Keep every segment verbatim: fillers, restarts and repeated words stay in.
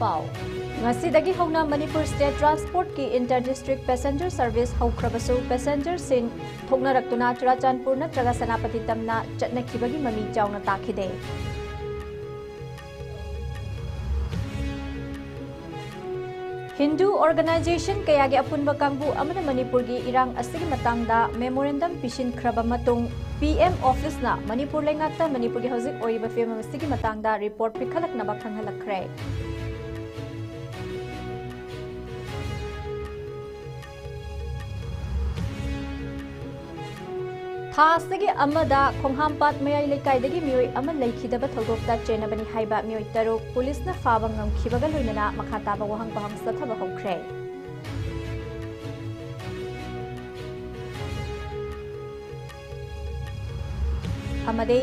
ꯄꯥꯎ꯫ ꯉꯁꯤꯗꯒꯤ ꯍꯧꯅ ꯃꯅꯤꯄꯨꯔ ꯁ꯭ꯇꯦꯠ ꯇ꯭ꯔꯥꯟꯁꯄꯣꯔꯠꯀꯤ ꯏꯟꯇꯔ ꯗꯤꯁꯇ꯭ꯔꯤꯛ ꯄꯦꯁꯦꯟꯖꯔ ꯁꯔꯚꯤꯁ ꯍꯧꯈ꯭ꯔꯕꯁꯨ, ꯄꯦꯁꯦꯟꯖꯔꯁꯤꯡ ꯊꯣꯛꯅꯔꯛꯇꯨꯅ ꯆꯨꯔꯥꯆꯥꯟꯄꯨꯔ ꯅꯠꯇ꯭ꯔꯒ ꯁꯦꯅꯥꯄꯇꯤ ꯇꯝꯅ ꯆꯠꯅꯈꯤꯕꯒꯤ ꯃꯃꯤ ꯆꯥꯎꯅ ꯇꯥꯈꯤꯗꯦ꯫ ꯍꯤꯟꯗꯨ ꯑꯣꯔꯒꯅꯥꯏꯖꯦꯁꯟ ꯀꯌꯥꯒꯤ ꯑꯄꯨꯟꯕ ꯀꯥꯡꯕꯨ ꯑꯃꯅ ꯃꯅꯤꯄꯨꯔꯒꯤ ꯏꯔꯥꯡ ꯑꯁꯤꯒꯤ ꯃꯇꯥꯡꯗ ꯃꯦꯃꯣꯔꯦꯟꯗꯝ ꯄꯤꯁꯤꯟꯈ꯭ꯔꯕ ꯃꯇꯨꯡ, ꯄꯤ ꯑꯦꯝ ꯑꯣꯐꯤꯁꯅ ꯃꯅꯤꯄꯨꯔ ꯂꯩꯉꯥꯛꯇ ꯃꯅꯤꯄꯨꯔꯒꯤ ꯍꯧꯖꯤꯛ ꯑꯣꯏꯔꯤꯕ ꯐꯤꯕꯝ ꯑꯁꯤꯒꯤ ꯃꯇꯥꯡꯗ ꯔꯤꯄꯣꯔꯠ ꯄꯤꯈꯠꯂꯛꯅꯕ ꯈꯪꯍꯜꯂꯛꯈ꯭ꯔꯦ꯫ ꯊꯥ ꯑꯁꯤꯒꯤ ꯑꯃꯗ ꯈꯣꯡꯍꯥꯝꯄꯥꯠ ꯃꯌꯥꯏ ꯂꯩꯀꯥꯏꯗꯒꯤ ꯃꯤꯑꯣꯏ ꯑꯃ ꯂꯩꯈꯤꯗꯕ ꯊꯧꯗꯣꯛꯇ ꯆꯦꯟꯅꯕꯅꯤ ꯍꯥꯏꯕ ꯃꯤꯑꯣꯏ ꯇꯔꯨꯛ ꯄꯨꯂꯤꯁꯅ ꯐꯥꯕ ꯉꯝꯈꯤꯕꯒ ꯂꯣꯏꯅꯅ ꯃꯈꯥ ꯇꯥꯕ ꯋꯥꯍꯪ ꯄꯥꯎꯍꯪ ꯆꯠꯊꯕ ꯍꯧꯈ꯭ꯔꯦ꯫ ꯑꯃꯗꯤ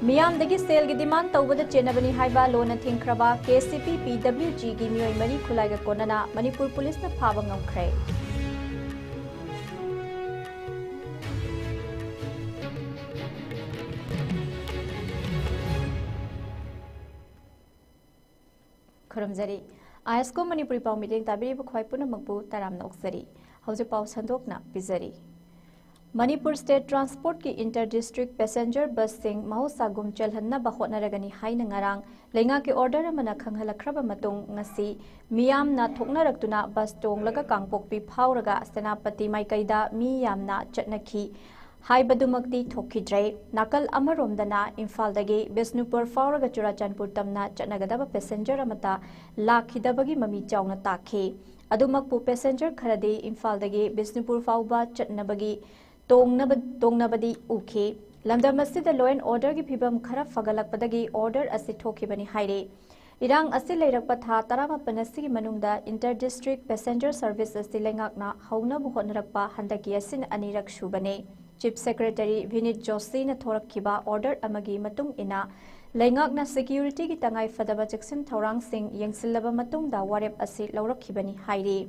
ꯃꯤꯌꯥꯝꯗꯒꯤ ꯁꯦꯜꯒꯤ ꯗꯤꯃꯥꯟ ꯇꯧꯕꯗ ꯆꯦꯟꯅꯕꯅꯤ ꯍꯥꯏꯕ ꯂꯣꯟꯅ ꯊꯤꯡꯈ꯭ꯔꯕ ꯀꯦ ꯁꯤ ꯄꯤ ꯄꯤ ꯗꯕ꯭ꯂꯤꯎ ꯖꯤꯒꯤ ꯃꯤꯑꯣꯏ ꯃꯔꯤ ꯈꯨꯠꯂꯥꯏꯒ ꯀꯣꯟꯅꯅ ꯃꯅꯤꯄꯨꯔ ꯄꯨꯂꯤꯁꯅ ꯐꯥꯕ ꯉꯝꯈ꯭ꯔꯦ꯫ ꯈꯨꯔꯨꯝꯖꯔꯤ꯫ ꯑꯥꯏ ꯑꯦꯁ ꯀꯣ ꯃꯅꯤꯄꯨꯔꯤ ꯄꯥꯎ ꯃꯤꯠꯌꯦꯡ ꯇꯥꯕꯤꯔꯤꯕ ꯈ꯭ꯋꯥꯏ ꯄꯨꯝꯅꯃꯛꯄꯨ ꯇꯔꯥꯝꯅ ꯑꯣꯛꯆꯔꯤ꯫ ꯍꯧꯖꯤꯛ ꯄꯥꯎ ꯁꯟꯗꯣꯛꯅ ꯄꯤꯖꯔꯤ꯫ ꯃꯅꯤꯄꯨꯔ ꯁ꯭ꯇꯦꯠ ꯇ꯭ꯔꯥꯟꯁꯄꯣꯔꯠꯀꯤ ꯏꯟꯇꯔ ꯗꯤꯁꯇ꯭ꯔꯤꯛ ꯄꯦꯁꯦꯟꯖꯔ ꯕꯁꯁꯤꯡ ꯃꯍꯧꯁꯥꯒꯨꯝ ꯆꯦꯜꯍꯟꯅꯕ ꯍꯣꯠꯅꯔꯒꯅꯤ ꯍꯥꯏꯅ ꯉꯔꯥꯡ ꯂꯩꯉꯥꯛꯀꯤ ꯑꯣꯔꯗꯔ ꯑꯃꯅ ꯈꯪꯍꯜꯂꯛꯈ꯭ꯔꯕ ꯃꯇꯨꯡ, ꯉꯁꯤ ꯃꯤꯌꯥꯝꯅ ꯊꯣꯛꯅꯔꯛꯇꯨꯅ ꯕꯁ ꯇꯣꯡꯂꯒ ꯀꯥꯡꯄꯣꯛꯄꯤ ꯐꯥꯎꯔꯒ ꯁꯦꯅꯥꯄꯇꯤ ꯃꯥꯏꯀꯩꯗ ꯃꯤ ꯌꯥꯝꯅ ꯆꯠꯅꯈꯤ ꯍꯥꯏꯕꯗꯨꯃꯛꯇꯤ ꯊꯣꯛꯈꯤꯗ꯭ꯔꯦ꯫ ꯅꯥꯀꯜ ꯑꯃꯔꯣꯝꯗꯅ ꯏꯝꯐꯥꯜꯗꯒꯤ ꯕꯤꯁꯅꯨꯄꯨꯔ ꯐꯥꯎꯔꯒ ꯆꯨꯔꯥꯆꯥꯟꯄꯨꯔ ꯇꯝꯅ ꯆꯠꯅꯒꯗꯕ ꯄꯦꯁꯦꯟꯖꯔ ꯑꯃꯠꯇ ꯂꯥꯛꯈꯤꯗꯕꯒꯤ ꯃꯃꯤ ꯆꯥꯎꯅ ꯇꯥꯈꯤ꯫ ꯑꯗꯨꯃꯛꯄꯨ ꯄꯦꯁꯦꯟꯖꯔ ꯈꯔꯗꯤ ꯏꯝꯐꯥꯜꯗꯒꯤ ꯕꯤꯁꯅꯨꯄꯨꯔ ꯐꯥꯎꯕ ꯆꯠꯅꯕꯒꯤ ꯇꯣꯡꯅꯕ-, ꯇꯣꯡꯅꯕꯗꯤ ꯎꯈꯤ꯫ ꯂꯝꯗꯝ ꯑꯁꯤꯗ law and order ꯒꯤ ꯐꯤꯕꯝ ꯈꯔ ꯐꯒꯠꯂꯛꯄꯗꯒꯤ ꯑꯣꯔꯗꯔ ꯑꯁꯤ ꯊꯣꯛꯈꯤꯕꯅꯤ ꯍꯥꯏꯔꯤ꯫ ꯏꯔꯥꯡ ꯑꯁꯤ ꯂꯩꯔꯛꯄ ꯊꯥ ꯇꯔꯥꯃꯥꯄꯟ ꯑꯁꯤꯒꯤ ꯃꯅꯨꯡꯗ ꯏꯟꯇꯔ ꯗꯤꯁꯇ꯭ꯔꯤꯛ ꯄꯦꯁꯦꯟꯖꯔ ꯁꯔꯚꯤꯁ ꯑꯁꯤ ꯂꯩꯉꯥꯛꯅ ꯍꯧꯅꯕ ꯍꯣꯠꯅꯔꯛꯄ ꯍꯟꯗꯛꯀꯤ ꯑꯁꯤꯅ ꯑꯅꯤꯔꯛ ꯁꯨꯕꯅꯤ꯫ ꯆꯤꯐ ꯁꯦꯀ꯭ꯔꯦꯇꯔꯤ ꯚꯤꯅꯤꯠ ꯖꯣꯁꯤꯅ ꯊꯣꯔꯛꯈꯤꯕ ꯑꯣꯔꯗꯔ ꯑꯃꯒꯤ ꯃꯇꯨꯡ ꯏꯟꯅ ꯂꯩꯉꯥꯛꯅ ꯁꯦꯀ꯭ꯌꯨꯔꯤꯇꯤꯒꯤ ꯇꯉꯥꯏ ꯐꯗꯕ ꯆꯦꯛꯁꯤꯟ ꯊꯧꯔꯥꯡꯁꯤꯡ ꯌꯦꯡꯁꯤꯜꯂꯕ ꯃꯇꯨꯡꯗ ꯋꯥꯔꯦꯞ ꯑꯁꯤ ꯂꯧꯔꯛꯈꯤꯕꯅꯤ ꯍꯥꯏꯔꯤ꯫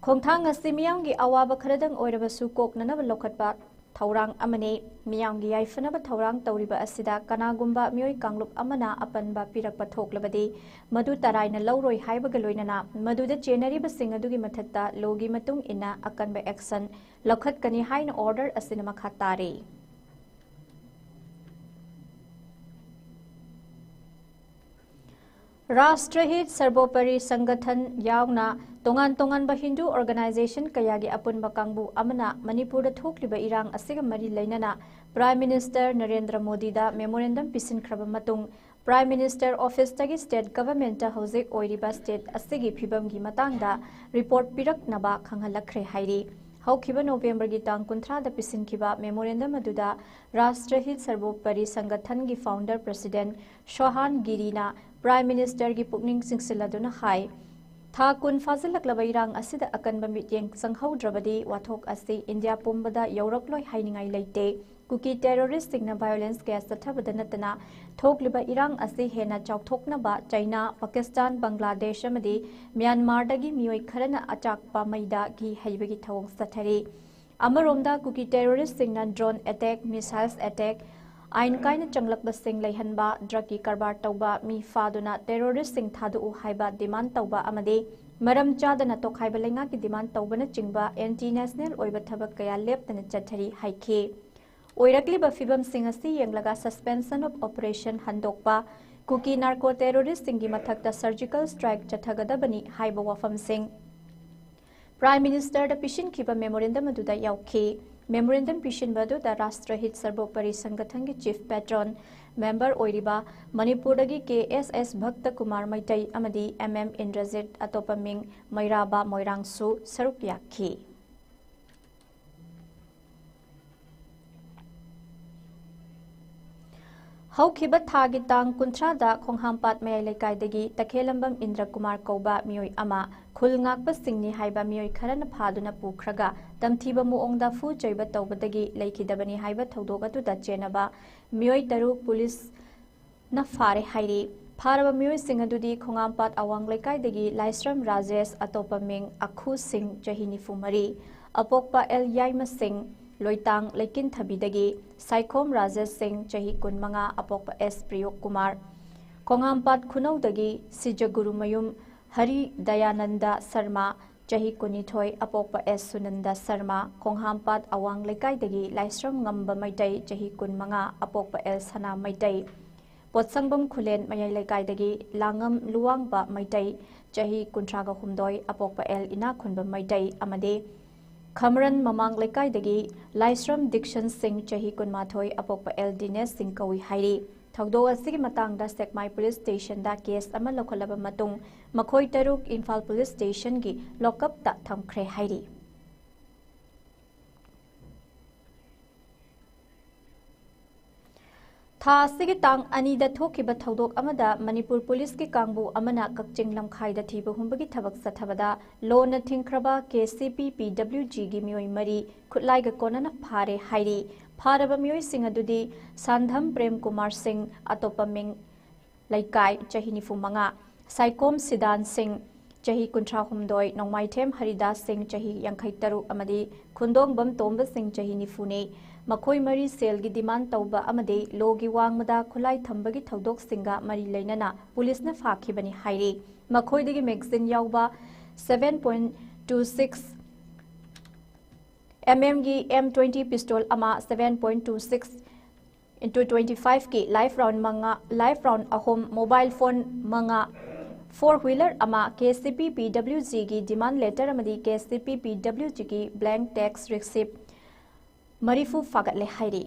ꯈꯣꯡꯊꯥꯡ ꯑꯁꯤ ꯃꯤꯌꯥꯝꯒꯤ ꯑꯋꯥꯕ ꯈꯔꯗꯪ ꯑꯣꯏꯔꯕꯁꯨ ꯀꯣꯛꯅꯅꯕ ꯂꯧꯈꯠꯄ ꯊꯧꯔꯥꯡ ꯑꯃꯅꯤ꯫ ꯃꯤꯌꯥꯝꯒꯤ ꯌꯥꯏꯐꯅꯕ ꯊꯧꯔꯥꯡ ꯇꯧꯔꯤꯕ ꯑꯁꯤꯗ ꯀꯅꯥꯒꯨꯝꯕ ꯃꯤꯑꯣꯏ ꯀꯥꯡꯂꯨꯞ ꯑꯃꯅ ꯑꯄꯟꯕ ꯄꯤꯔꯛꯄ ꯊꯣꯛꯂꯕꯗꯤ, ꯃꯗꯨ ꯇꯔꯥꯏꯅ ꯂꯧꯔꯣꯏ ꯍꯥꯏꯕꯒ ꯂꯣꯏꯅꯅ ꯃꯗꯨꯗ ꯆꯦꯟꯅꯔꯤꯕꯁꯤꯡ ꯑꯗꯨꯒꯤ ꯃꯊꯛꯇ ꯂꯣꯒꯤ ꯃꯇꯨꯡ ꯏꯟꯅ ꯑꯀꯟꯕ ꯑꯦꯛꯁꯟ ꯂꯧꯈꯠꯀꯅꯤ ꯍꯥꯏꯅ ꯑꯣꯔꯗꯔ ꯑꯁꯤꯅ ꯃꯈꯥ ꯇꯥꯔꯤ꯫ ꯔꯥꯁꯇ꯭ꯔꯍꯤꯠ ꯁꯔꯕꯣꯄꯔꯤ ꯁꯪꯒꯊꯟ ꯌꯥꯎꯅ ꯇꯣꯉꯥꯟ ꯇꯣꯉꯥꯟꯕ ꯍꯤꯟꯗꯨ ꯑꯣꯔꯒꯅꯥꯏꯖꯦꯁꯟ ꯀꯌꯥꯒꯤ ꯑꯄꯨꯟꯕ ꯀꯥꯡꯕꯨ ꯑꯃꯅ ꯃꯅꯤꯄꯨꯔꯗ ꯊꯣꯛꯂꯤꯕ ꯏꯔꯥꯡ ꯑꯁꯤꯒ ꯃꯔꯤ ꯂꯩꯅꯅ ꯄ꯭ꯔꯥꯏꯝ ꯃꯤꯅꯤꯁꯇꯔ ꯅꯔꯦꯟꯗ꯭ꯔ ꯃꯣꯗꯤꯗ ꯃꯦꯃꯣꯔꯦꯟꯗꯝ ꯄꯤꯁꯤꯟꯈ꯭ꯔꯕ ꯃꯇꯨꯡ, ꯄ꯭ꯔꯥꯏꯝ ꯃꯤꯅꯤꯁꯇꯔ ꯑꯣꯐꯤꯁꯇꯒꯤ ꯁ꯭ꯇꯦꯠ ꯒꯚꯔꯟꯃꯦꯟꯠꯇ ꯍꯧꯖꯤꯛ ꯑꯣꯏꯔꯤꯕ ꯁ꯭ꯇꯦꯠ ꯑꯁꯤꯒꯤ ꯐꯤꯕꯝꯒꯤ ꯃꯇꯥꯡꯗ ꯔꯤꯄꯣꯔꯠ ꯄꯤꯔꯛꯅꯕ ꯈꯪꯍꯜꯂꯛꯈ꯭ꯔꯦ ꯍꯥꯏꯔꯤ꯫ ꯍꯧꯈꯤꯕ ꯅꯣꯕꯦꯝꯕꯔꯒꯤ ꯇꯥꯡ ꯀꯨꯟꯊ꯭ꯔꯥꯗ ꯄꯤꯁꯤꯟꯈꯤꯕ ꯃꯦꯃꯣꯔꯦꯟꯗꯝ ꯑꯗꯨꯗ ꯔꯥꯁꯇ꯭ꯔꯍꯤꯠ ꯁꯔꯕꯣꯄꯔꯤ ꯁꯪꯒꯊꯟꯒꯤ ꯐꯥꯎꯟꯗꯔ ꯄ꯭ꯔꯁꯤꯗꯦꯟꯠ ꯁꯣꯍꯥꯟ ꯒꯤꯔꯤꯅ ꯄ꯭ꯔꯥꯏꯝ ꯃꯤꯅꯤꯁꯇꯔꯒꯤ ꯄꯨꯛꯅꯤꯡ ꯆꯤꯡꯁꯤꯜꯂꯗꯨꯅ ꯍꯥꯏ, ꯊꯥ ꯀꯨꯟ ꯐꯥꯖꯤꯜꯂꯛꯂꯕ ꯏꯔꯥꯡ ꯑꯁꯤꯗ ꯑꯀꯟꯕ ꯃꯤꯠꯌꯦꯡ ꯆꯪꯍꯧꯗ꯭ꯔꯕꯗꯤ ꯋꯥꯊꯣꯛ ꯑꯁꯤ ꯏꯟꯗꯤꯌꯥ ꯄꯨꯝꯕꯗ ꯌꯧꯔꯛꯂꯣꯏ ꯍꯥꯏꯅꯤꯡꯉꯥꯏ ꯂꯩꯇꯦ꯫ ꯀꯨꯀꯤ ꯇꯦꯔꯣꯔꯤꯁꯁꯤꯡꯅ ꯚꯥꯏꯑꯣꯂꯦꯟꯁ ꯀꯌꯥ ꯆꯠꯊꯕꯗ ꯅꯠꯇꯅ ꯊꯣꯛꯂꯤꯕ ꯏꯔꯥꯡ ꯑꯁꯤ ꯍꯦꯟꯅ ꯆꯥꯎꯊꯣꯛꯅꯕ ꯆꯩꯅꯥ, ꯄꯥꯀꯤꯁꯇꯥꯟ, ꯕꯪꯒ꯭ꯂꯥꯗꯦꯁ ꯑꯃꯗꯤ ꯃ꯭ꯌꯥꯟꯃꯥꯔꯗꯒꯤ ꯃꯤꯑꯣꯏ ꯈꯔꯅ ꯑꯆꯥꯛꯄ ꯃꯩꯗ ꯘꯤ ꯍꯩꯕꯒꯤ ꯊꯧꯑꯣꯡ ꯆꯠꯊꯔꯤ꯫ ꯑꯃꯔꯣꯝꯗ ꯀꯨꯀꯤ ꯇꯦꯔꯣꯔꯤꯁꯁꯤꯡꯅ ꯗ꯭ꯔꯣꯟ ꯑꯦꯇꯦꯛ, ꯃꯤꯁꯥꯏꯜꯁ ꯑꯦꯇꯦꯛ, ꯑꯥꯏꯟ ꯀꯥꯏꯅ ꯆꯪꯂꯛꯄꯁꯤꯡ ꯂꯩꯍꯟꯕ, ꯗ꯭ꯔꯒꯀꯤ ꯀꯔꯕꯥꯔ ꯇꯧꯕ, ꯃꯤ ꯐꯥꯗꯨꯅ ꯇꯦꯔꯣꯔꯤꯁꯁꯤꯡ ꯊꯥꯗꯣꯛꯎ ꯍꯥꯏꯕ ꯗꯤꯃꯥꯟ ꯇꯧꯕ ꯑꯃꯗꯤ ꯃꯔꯝ ꯆꯥꯗꯅ ꯇꯣꯈꯥꯏꯕ ꯂꯩꯉꯥꯛꯀꯤ ꯗꯤꯃꯥꯟ ꯇꯧꯕꯅꯆꯤꯡꯕ ꯑꯦꯟꯇꯤ ꯅꯦꯁꯅꯦꯜ ꯑꯣꯏꯕ ꯊꯕꯛ ꯀꯌꯥ ꯂꯦꯞꯇꯅ ꯆꯠꯊꯔꯤ ꯍꯥꯏꯈꯤ꯫ ꯑꯣꯏꯔꯛꯂꯤꯕ ꯐꯤꯕꯝꯁꯤꯡ ꯑꯁꯤ ꯌꯦꯡꯂꯒ suspension of operation ꯍꯟꯗꯣꯛꯄ, ꯀꯨꯀꯤ ꯅꯥꯔꯀꯣ ꯇꯦꯔꯣꯔꯤꯁꯁꯤꯡꯒꯤ ꯃꯊꯛꯇ surgical strike ꯆꯠꯊꯒꯗꯕꯅꯤ ꯍꯥꯏꯕ ꯋꯥꯐꯝꯁꯤꯡ ꯄ꯭ꯔꯥꯏꯝ ꯃꯤꯅꯤꯁꯇꯔꯗ ꯄꯤꯁꯤꯟꯈꯤꯕ ꯃꯦꯃꯣꯔꯦꯟꯗꯝ ꯑꯗꯨꯗ ꯌꯥꯎꯈꯤ꯫ ꯃꯦꯃꯣꯔꯦꯟꯗꯝ ꯄꯤꯁꯤꯟꯕ ꯑꯗꯨꯗ ꯔꯥꯁꯇ꯭ꯔꯍꯤꯠ ꯁꯔꯕꯣꯄꯔꯤ ꯁꯪꯒꯊꯟꯒꯤ ꯆꯤꯐ ꯄꯦꯇ꯭ꯔꯣꯟ ꯃꯦꯝꯕꯔ ꯑꯣꯏꯔꯤꯕ ꯃꯅꯤꯄꯨꯔꯗꯒꯤ ꯀꯦ ꯑꯦꯁ ꯑꯦꯁ ꯚꯛꯇ ꯀꯨꯃꯥꯔ ꯃꯩꯇꯩ ꯑꯃꯗꯤ ꯑꯦꯝ ꯑꯦꯝ ꯏꯟꯗ꯭ꯔꯖꯤꯠ, ꯑꯇꯣꯞꯄ ꯃꯤꯡ ꯃꯩꯔꯥꯕ ꯃꯣꯏꯔꯥꯡꯁꯨ ꯁꯔꯨꯛ ꯌꯥꯈꯤ꯫ ꯍꯧꯈꯤꯕ ꯊꯥꯒꯤ ꯇꯥꯡ ꯀꯨꯟꯊ꯭ꯔꯥꯗ ꯈꯣꯡꯍꯥꯝꯄꯥꯠ ꯃꯌꯥꯏ ꯂꯩꯀꯥꯏꯗꯒꯤ ꯇꯈꯦꯂꯝꯕꯝ ꯏꯟꯗ꯭ꯔ ꯀꯨꯃꯥꯔ ꯀꯧꯕ ꯃꯤꯑꯣꯏ ꯑꯃ ꯈꯨꯜ ꯉꯥꯛꯄꯁꯤꯡꯅꯤ ꯍꯥꯏꯕ ꯃꯤꯑꯣꯏ ꯈꯔꯅ ꯐꯥꯗꯨꯅ ꯄꯨꯈ꯭ꯔꯒ ꯇꯝꯊꯤꯕ ꯃꯑꯣꯡꯗ ꯐꯨ ꯆꯩꯕ ꯇꯧꯕꯗꯒꯤ ꯂꯩꯈꯤꯗꯕꯅꯤ ꯍꯥꯏꯕ ꯊꯧꯗꯣꯛ ꯑꯗꯨꯗ ꯆꯦꯟꯅꯕ ꯃꯤꯑꯣꯏ ꯇꯔꯨꯛ ꯄꯨꯂꯤꯁ ꯅ ꯐꯥꯔꯦ ꯍꯥꯏꯔꯤ꯫ ꯐꯥꯔꯕ ꯃꯤꯑꯣꯏꯁꯤꯡ ꯑꯗꯨꯗꯤ ꯈꯣꯡꯉꯥꯝꯄꯥꯠ ꯑꯋꯥꯡ ꯂꯩꯀꯥꯏꯗꯒꯤ ꯂꯥꯏꯁ꯭ꯔꯝ ꯔꯥꯖꯦꯁ, ꯑꯇꯣꯞꯄ ꯃꯤꯡ ꯑꯈꯨ ꯁꯤꯡ, ꯆꯍꯤ ꯅꯤꯐꯨ ꯃꯔꯤ, ꯑꯄꯣꯛꯄ ꯑꯦꯜ ꯌꯥꯏꯃ ꯁꯤꯡ, ꯂꯣꯏꯇꯥꯡ ꯂꯩꯀꯤꯟꯊꯕꯤꯗꯒꯤ ꯁꯥꯏꯈꯣꯝ ꯔꯥꯖꯦꯁ ꯁꯤꯡ, ꯆꯍꯤ ꯀꯨꯟꯃꯉꯥ, ꯑꯄꯣꯛꯄ ꯑꯦꯁ ꯄ꯭ꯔꯤꯌꯣꯛ ꯀꯨꯃꯥꯔ, ꯈꯣꯡꯍꯥꯝꯄꯥꯠ ꯈꯨꯅꯧꯗꯒꯤ ꯁꯤꯖꯒꯨꯔꯨꯃꯌꯨꯝ ꯍꯔꯤ ꯗꯌꯥꯅꯟꯗ ꯁꯔꯃ, ꯆꯍꯤ ꯀꯨꯟꯅꯤꯊꯣꯏ, ꯑꯄꯣꯛꯄ ꯑꯦꯁ ꯁꯨꯅꯟꯗ ꯁꯔꯃ, ꯈꯣꯡꯍꯥꯝꯄꯥꯠ ꯑꯋꯥꯡ ꯂꯩꯀꯥꯏꯗꯒꯤ ꯂꯥꯏꯁ꯭ꯔꯝ ꯉꯝꯕ ꯃꯩꯇꯩ, ꯆꯍꯤ ꯀꯨꯟꯃꯉꯥ, ꯑꯄꯣꯛꯄ ꯑꯦꯜ ꯁꯅꯥ ꯃꯩꯇꯩ, ꯄꯣꯠꯁꯪꯕꯝ ꯈꯨꯂꯦꯟ ꯃꯌꯥꯏ ꯂꯩꯀꯥꯏꯗꯒꯤ ꯂꯥꯡꯉꯝ ꯂꯨꯋꯥꯡꯕ ꯃꯩꯇꯩ, ꯆꯍꯤ ꯀꯨꯟꯊ꯭ꯔꯥꯒ ꯍꯨꯝꯗꯣꯏ, ꯑꯄꯣꯛꯄ ꯑꯦꯜ ꯏꯅꯥꯛꯈꯨꯟꯕ ꯃꯩꯇꯩ ꯑꯃꯗꯤ ꯈꯃꯔꯟ ꯃꯃꯥꯡ ꯂꯩꯀꯥꯏꯗꯒꯤ ꯂꯥꯏꯁ꯭ꯔꯝ ꯗꯤꯛꯁꯟ ꯁꯤꯡ, ꯆꯍꯤ ꯀꯨꯟꯃꯥꯊꯣꯏ, ꯑꯄꯣꯛꯄ ꯑꯦꯜ ꯗꯤꯅꯦꯁ ꯁꯤꯡ ꯀꯧꯏ ꯍꯥꯏꯔꯤ꯫ ꯊꯧꯗꯣꯛ ꯑꯁꯤꯒꯤ ꯃꯇꯥꯡꯗ ꯁꯦꯛꯃꯥꯏ ꯄꯨꯂꯤꯁ ꯁ꯭ꯇꯦꯁꯟꯗ ꯀꯦꯁ ꯑꯃ ꯂꯧꯈꯠꯂꯕ ꯃꯇꯨꯡ ꯃꯈꯣꯏ ꯇꯔꯨꯛ ꯏꯝꯐꯥꯜ ꯄꯨꯂꯤꯁ ꯁ꯭ꯇꯦꯁꯟꯒꯤ ꯂꯣꯀꯞꯇ ꯊꯝꯈ꯭ꯔꯦ ꯍꯥꯏꯔꯤ꯫ ꯊꯥ ꯑꯁꯤꯒꯤ ꯇꯥꯡ ꯑꯅꯤꯗ ꯊꯣꯛꯈꯤꯕ ꯊꯧꯗꯣꯛ ꯑꯃꯗ ꯃꯅꯤꯄꯨꯔ ꯄꯨꯂꯤꯁꯀꯤ ꯀꯥꯡꯕꯨ ꯑꯃꯅ ꯀꯛꯆꯤꯡ ꯂꯝꯈꯥꯏꯗ ꯊꯤꯕ ꯍꯨꯝꯕꯒꯤ ꯊꯕꯛ ꯆꯠꯊꯕꯗ ꯂꯣꯟꯅ ꯊꯤꯡꯈ꯭ꯔꯕ ꯀꯦ ꯁꯤ ꯄꯤ ꯄꯤ ꯗꯕ꯭ꯂꯤꯎ ꯖꯤꯒꯤ ꯃꯤꯑꯣꯏ ꯃꯔꯤ ꯈꯨꯠꯂꯥꯏꯒ ꯀꯣꯟꯅꯅ ꯐꯥꯔꯦ ꯍꯥꯏꯔꯤ꯫ ꯐꯥꯔꯕ ꯃꯤꯑꯣꯏꯁꯤꯡ ꯑꯗꯨꯗꯤ ꯁꯥꯟꯙꯝ ꯄ꯭ꯔꯦꯝ ꯀꯨꯃꯥꯔ ꯁꯤꯡ, ꯑꯇꯣꯞꯄ ꯃꯤꯡ ꯂꯩꯀꯥꯏ, ꯆꯍꯤ ꯅꯤꯐꯨ ꯃꯉꯥ, ꯁꯥꯏꯀꯣꯝ ꯁꯤꯗꯥꯟ ꯁꯤꯡ, ꯆꯍꯤ ꯀꯨꯟꯊ꯭ꯔꯥ ꯍꯨꯝꯗꯣꯏ, ꯅꯣꯡꯃꯥꯏꯊꯦꯝ ꯍꯔꯤꯗꯥꯁ ꯁꯤꯡ, ꯆꯍꯤ ꯌꯥꯡꯈꯩ ꯇꯔꯨꯛ ꯑꯃꯗꯤ ꯈꯨꯟꯗꯣꯡꯕꯝ ꯇꯣꯝꯕ ꯁꯤꯡ, ꯆꯍꯤ ꯅꯤꯐꯨꯅꯤ꯫ ꯃꯈꯣꯏ ꯃꯔꯤ ꯁꯦꯜꯒꯤ ꯗꯤꯃꯥꯟ ꯇꯧꯕ ꯑꯃꯗꯤ ꯂꯣꯒꯤ ꯋꯥꯡꯃꯗ ꯈꯨꯠꯂꯥꯏ ꯊꯝꯕꯒꯤ ꯊꯧꯗꯣꯛꯁꯤꯡꯒ ꯃꯔꯤ ꯂꯩꯅꯅ ꯄꯨꯂꯤꯁꯅ ꯐꯥꯈꯤꯕꯅꯤ ꯍꯥꯏꯔꯤ꯫ ꯃꯈꯣꯏꯗꯒꯤ ꯃꯦꯒꯖꯤꯟ ꯌꯥꯎꯕ seven point two six M M ꯒꯤ M twenty pistol ꯑꯃ, seven point two six into twenty five ꯀꯤ live round ꯃꯉꯥ, live round ꯑꯍꯨꯝ, mobile phone ꯃꯉꯥ, four wheeler ꯑꯃ, K C P P W G ꯒꯤ demand letter ꯑꯃꯗꯤ K C P P W G ꯒꯤ blank tax receipt ꯃꯔꯤꯐꯨ ꯐꯥꯒꯠꯂꯦ ꯍꯥꯏꯔꯤ꯫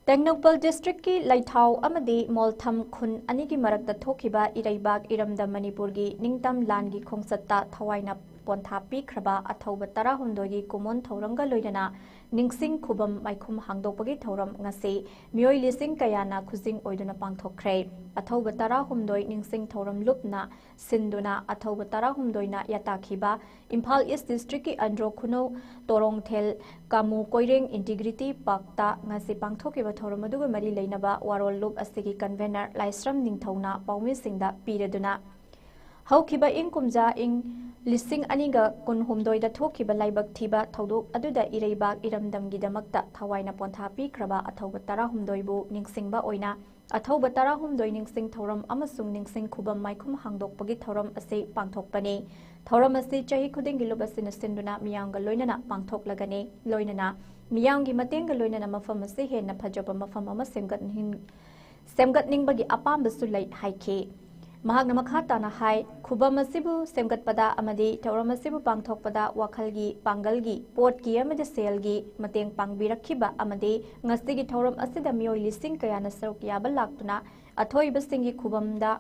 ꯇꯦꯡꯅꯧꯄꯜ district ꯀꯤ ꯂꯩꯊꯥꯎ ꯑꯃꯗꯤ ꯃꯣꯜꯊꯝ ꯈꯨꯟ ꯑꯅꯤꯒꯤ ꯃꯔꯛꯇ ꯊꯣꯛꯈꯤꯕ ꯏꯔꯩꯕꯥꯛ ꯏꯔꯝꯗꯝ ꯃꯅꯤꯄꯨꯔꯒꯤ ꯅꯤꯡꯇꯝ ꯂꯥꯟꯒꯤ ꯈꯣꯡꯆꯠꯇ ꯊꯋꯥꯏꯅ ꯄꯣꯟꯊꯥ ꯄꯤꯈ꯭ꯔꯕ ꯑꯊꯧꯕ ꯇꯔꯥꯍꯨꯝꯗꯣꯏꯒꯤ ꯀꯨꯃꯣꯟ ꯊꯧꯔꯝꯒ ꯂꯣꯏꯅꯅ ꯅꯤꯡꯁꯤꯡ ꯈꯨꯕꯝ ꯃꯥꯏꯈꯨꯝ ꯍꯥꯡꯗꯣꯛꯄꯒꯤ ꯊꯧꯔꯝ ꯉꯁꯤ ꯃꯤꯑꯣꯏ ꯂꯤꯁꯤꯡ ꯀꯌꯥꯅ ꯈꯨꯖꯤꯡ ꯑꯣꯏꯗꯨꯅ ꯄꯥꯡꯊꯣꯛꯈ꯭ꯔꯦ꯫ ꯑꯊꯧꯕ ꯇꯔꯥꯍꯨꯝꯗꯣꯏ ꯅꯤꯡꯁꯤꯡ ꯊꯧꯔꯝ ꯂꯨꯞꯅ ꯁꯤꯟꯗꯨꯅ ꯑꯊꯧꯕ ꯇꯔꯥꯍꯨꯝꯗꯣꯏꯅ ꯌꯥꯇꯥꯈꯤꯕ ꯏꯝꯐꯥꯜ East district ꯀꯤ ꯑꯟꯗ꯭ꯔꯣ ꯈꯨꯅꯧ ꯇꯣꯔꯣꯡꯊꯦꯜ ꯀꯥꯃꯨ ꯀꯣꯏꯔꯦꯡ Integrity Park ꯇ ꯉꯁꯤ ꯄꯥꯡꯊꯣꯛꯈꯤꯕ ꯊꯧꯔꯝ ꯑꯗꯨꯒ ꯃꯔꯤ ꯂꯩꯅꯕ ꯋꯥꯔꯣꯜ ꯂꯨꯞ ꯑꯁꯤꯒꯤ convener ꯂꯥꯏꯁ꯭ꯔꯝ ꯅꯤꯡꯊꯧꯅ ꯄꯥꯎꯃꯤꯁꯤꯡꯗ ꯄꯤꯔꯗꯨꯅ, ꯍꯧꯈꯤꯕ ꯏꯪ ꯀꯨꯝꯖꯥ ꯏꯪ ꯂꯤꯁꯤꯡ ꯑꯅꯤꯒ ꯀꯨꯟꯍꯨꯝꯗꯣꯏꯗ ꯊꯣꯛꯈꯤꯕ ꯂꯥꯏꯕꯛ ꯊꯤꯕ ꯊꯧꯗꯣꯛ ꯑꯗꯨꯗ ꯏꯔꯩꯕꯥꯛ ꯏꯔꯝꯗꯝꯒꯤꯗꯃꯛꯇ ꯊꯋꯥꯏꯅ ꯄꯣꯟꯊꯥ ꯄꯤꯈ꯭ꯔꯕ ꯑꯊꯧꯕ ꯇꯔꯥꯍꯨꯝꯗꯣꯏꯕꯨ ꯅꯤꯡꯁꯤꯡꯕ ꯑꯣꯏꯅ ꯑꯊꯧꯕ ꯇꯔꯥꯍꯨꯝꯗꯣꯏ ꯅꯤꯡꯁꯤꯡ ꯊꯧꯔꯝ ꯑꯃꯁꯨꯡ ꯅꯤꯡꯁꯤꯡ ꯈꯨꯕꯝ ꯃꯥꯏꯈꯨꯝ ꯍꯥꯡꯗꯣꯛꯄꯒꯤ ꯊꯧꯔꯝ ꯑꯁꯤ ꯄꯥꯡꯊꯣꯛꯄꯅꯤ꯫ ꯊꯧꯔꯝ ꯑꯁꯤ ꯆꯍꯤ ꯈꯨꯗꯤꯡꯒꯤ ꯂꯨꯞ ꯑꯁꯤꯅ ꯁꯤꯟꯗꯨꯅ ꯃꯤꯌꯥꯝꯒ ꯂꯣꯏꯅꯅ ꯄꯥꯡꯊꯣꯛꯂꯒꯅꯤ꯫ ꯂꯣꯏꯅꯅ ꯃꯤꯌꯥꯝꯒꯤ ꯃꯇꯦꯡꯒ ꯂꯣꯏꯅꯅ ꯃꯐꯝ ꯑꯁꯤ ꯍꯦꯟꯅ ꯐꯖꯕ ꯃꯐꯝ ꯑꯃ ꯁꯦꯝꯒꯠꯍꯤꯟ-, ꯁꯦꯝꯒꯠꯅꯤꯡꯕꯒꯤ ꯑꯄꯥꯝꯕꯁꯨ ꯂꯩ ꯍꯥꯏꯈꯤ꯫ ꯃꯍꯥꯛꯅ ꯃꯈꯥ ꯇꯥꯅ ꯍꯥꯏ, ꯈꯨꯕꯝ ꯑꯁꯤꯕꯨ ꯁꯦꯝꯒꯠꯄꯗ ꯑꯃꯗꯤ ꯊꯧꯔꯝ ꯑꯁꯤꯕꯨ ꯄꯥꯡꯊꯣꯛꯄꯗ ꯋꯥꯈꯜꯒꯤ, ꯄꯥꯡꯒꯜꯒꯤ, ꯄꯣꯠꯀꯤ ꯑꯃꯗꯤ ꯁꯦꯜꯒꯤ ꯃꯇꯦꯡ ꯄꯥꯡꯕꯤꯔꯛꯈꯤꯕ ꯑꯃꯗꯤ ꯉꯁꯤꯒꯤ ꯊꯧꯔꯝ ꯑꯁꯤꯗ ꯃꯤꯑꯣꯏ ꯂꯤꯁꯤꯡ ꯀꯌꯥꯅ ꯁꯔꯨꯛ ꯌꯥꯕ ꯂꯥꯛꯇꯨꯅ ꯑꯊꯣꯏꯕꯁꯤꯡꯒꯤ ꯈꯨꯕꯝꯗ,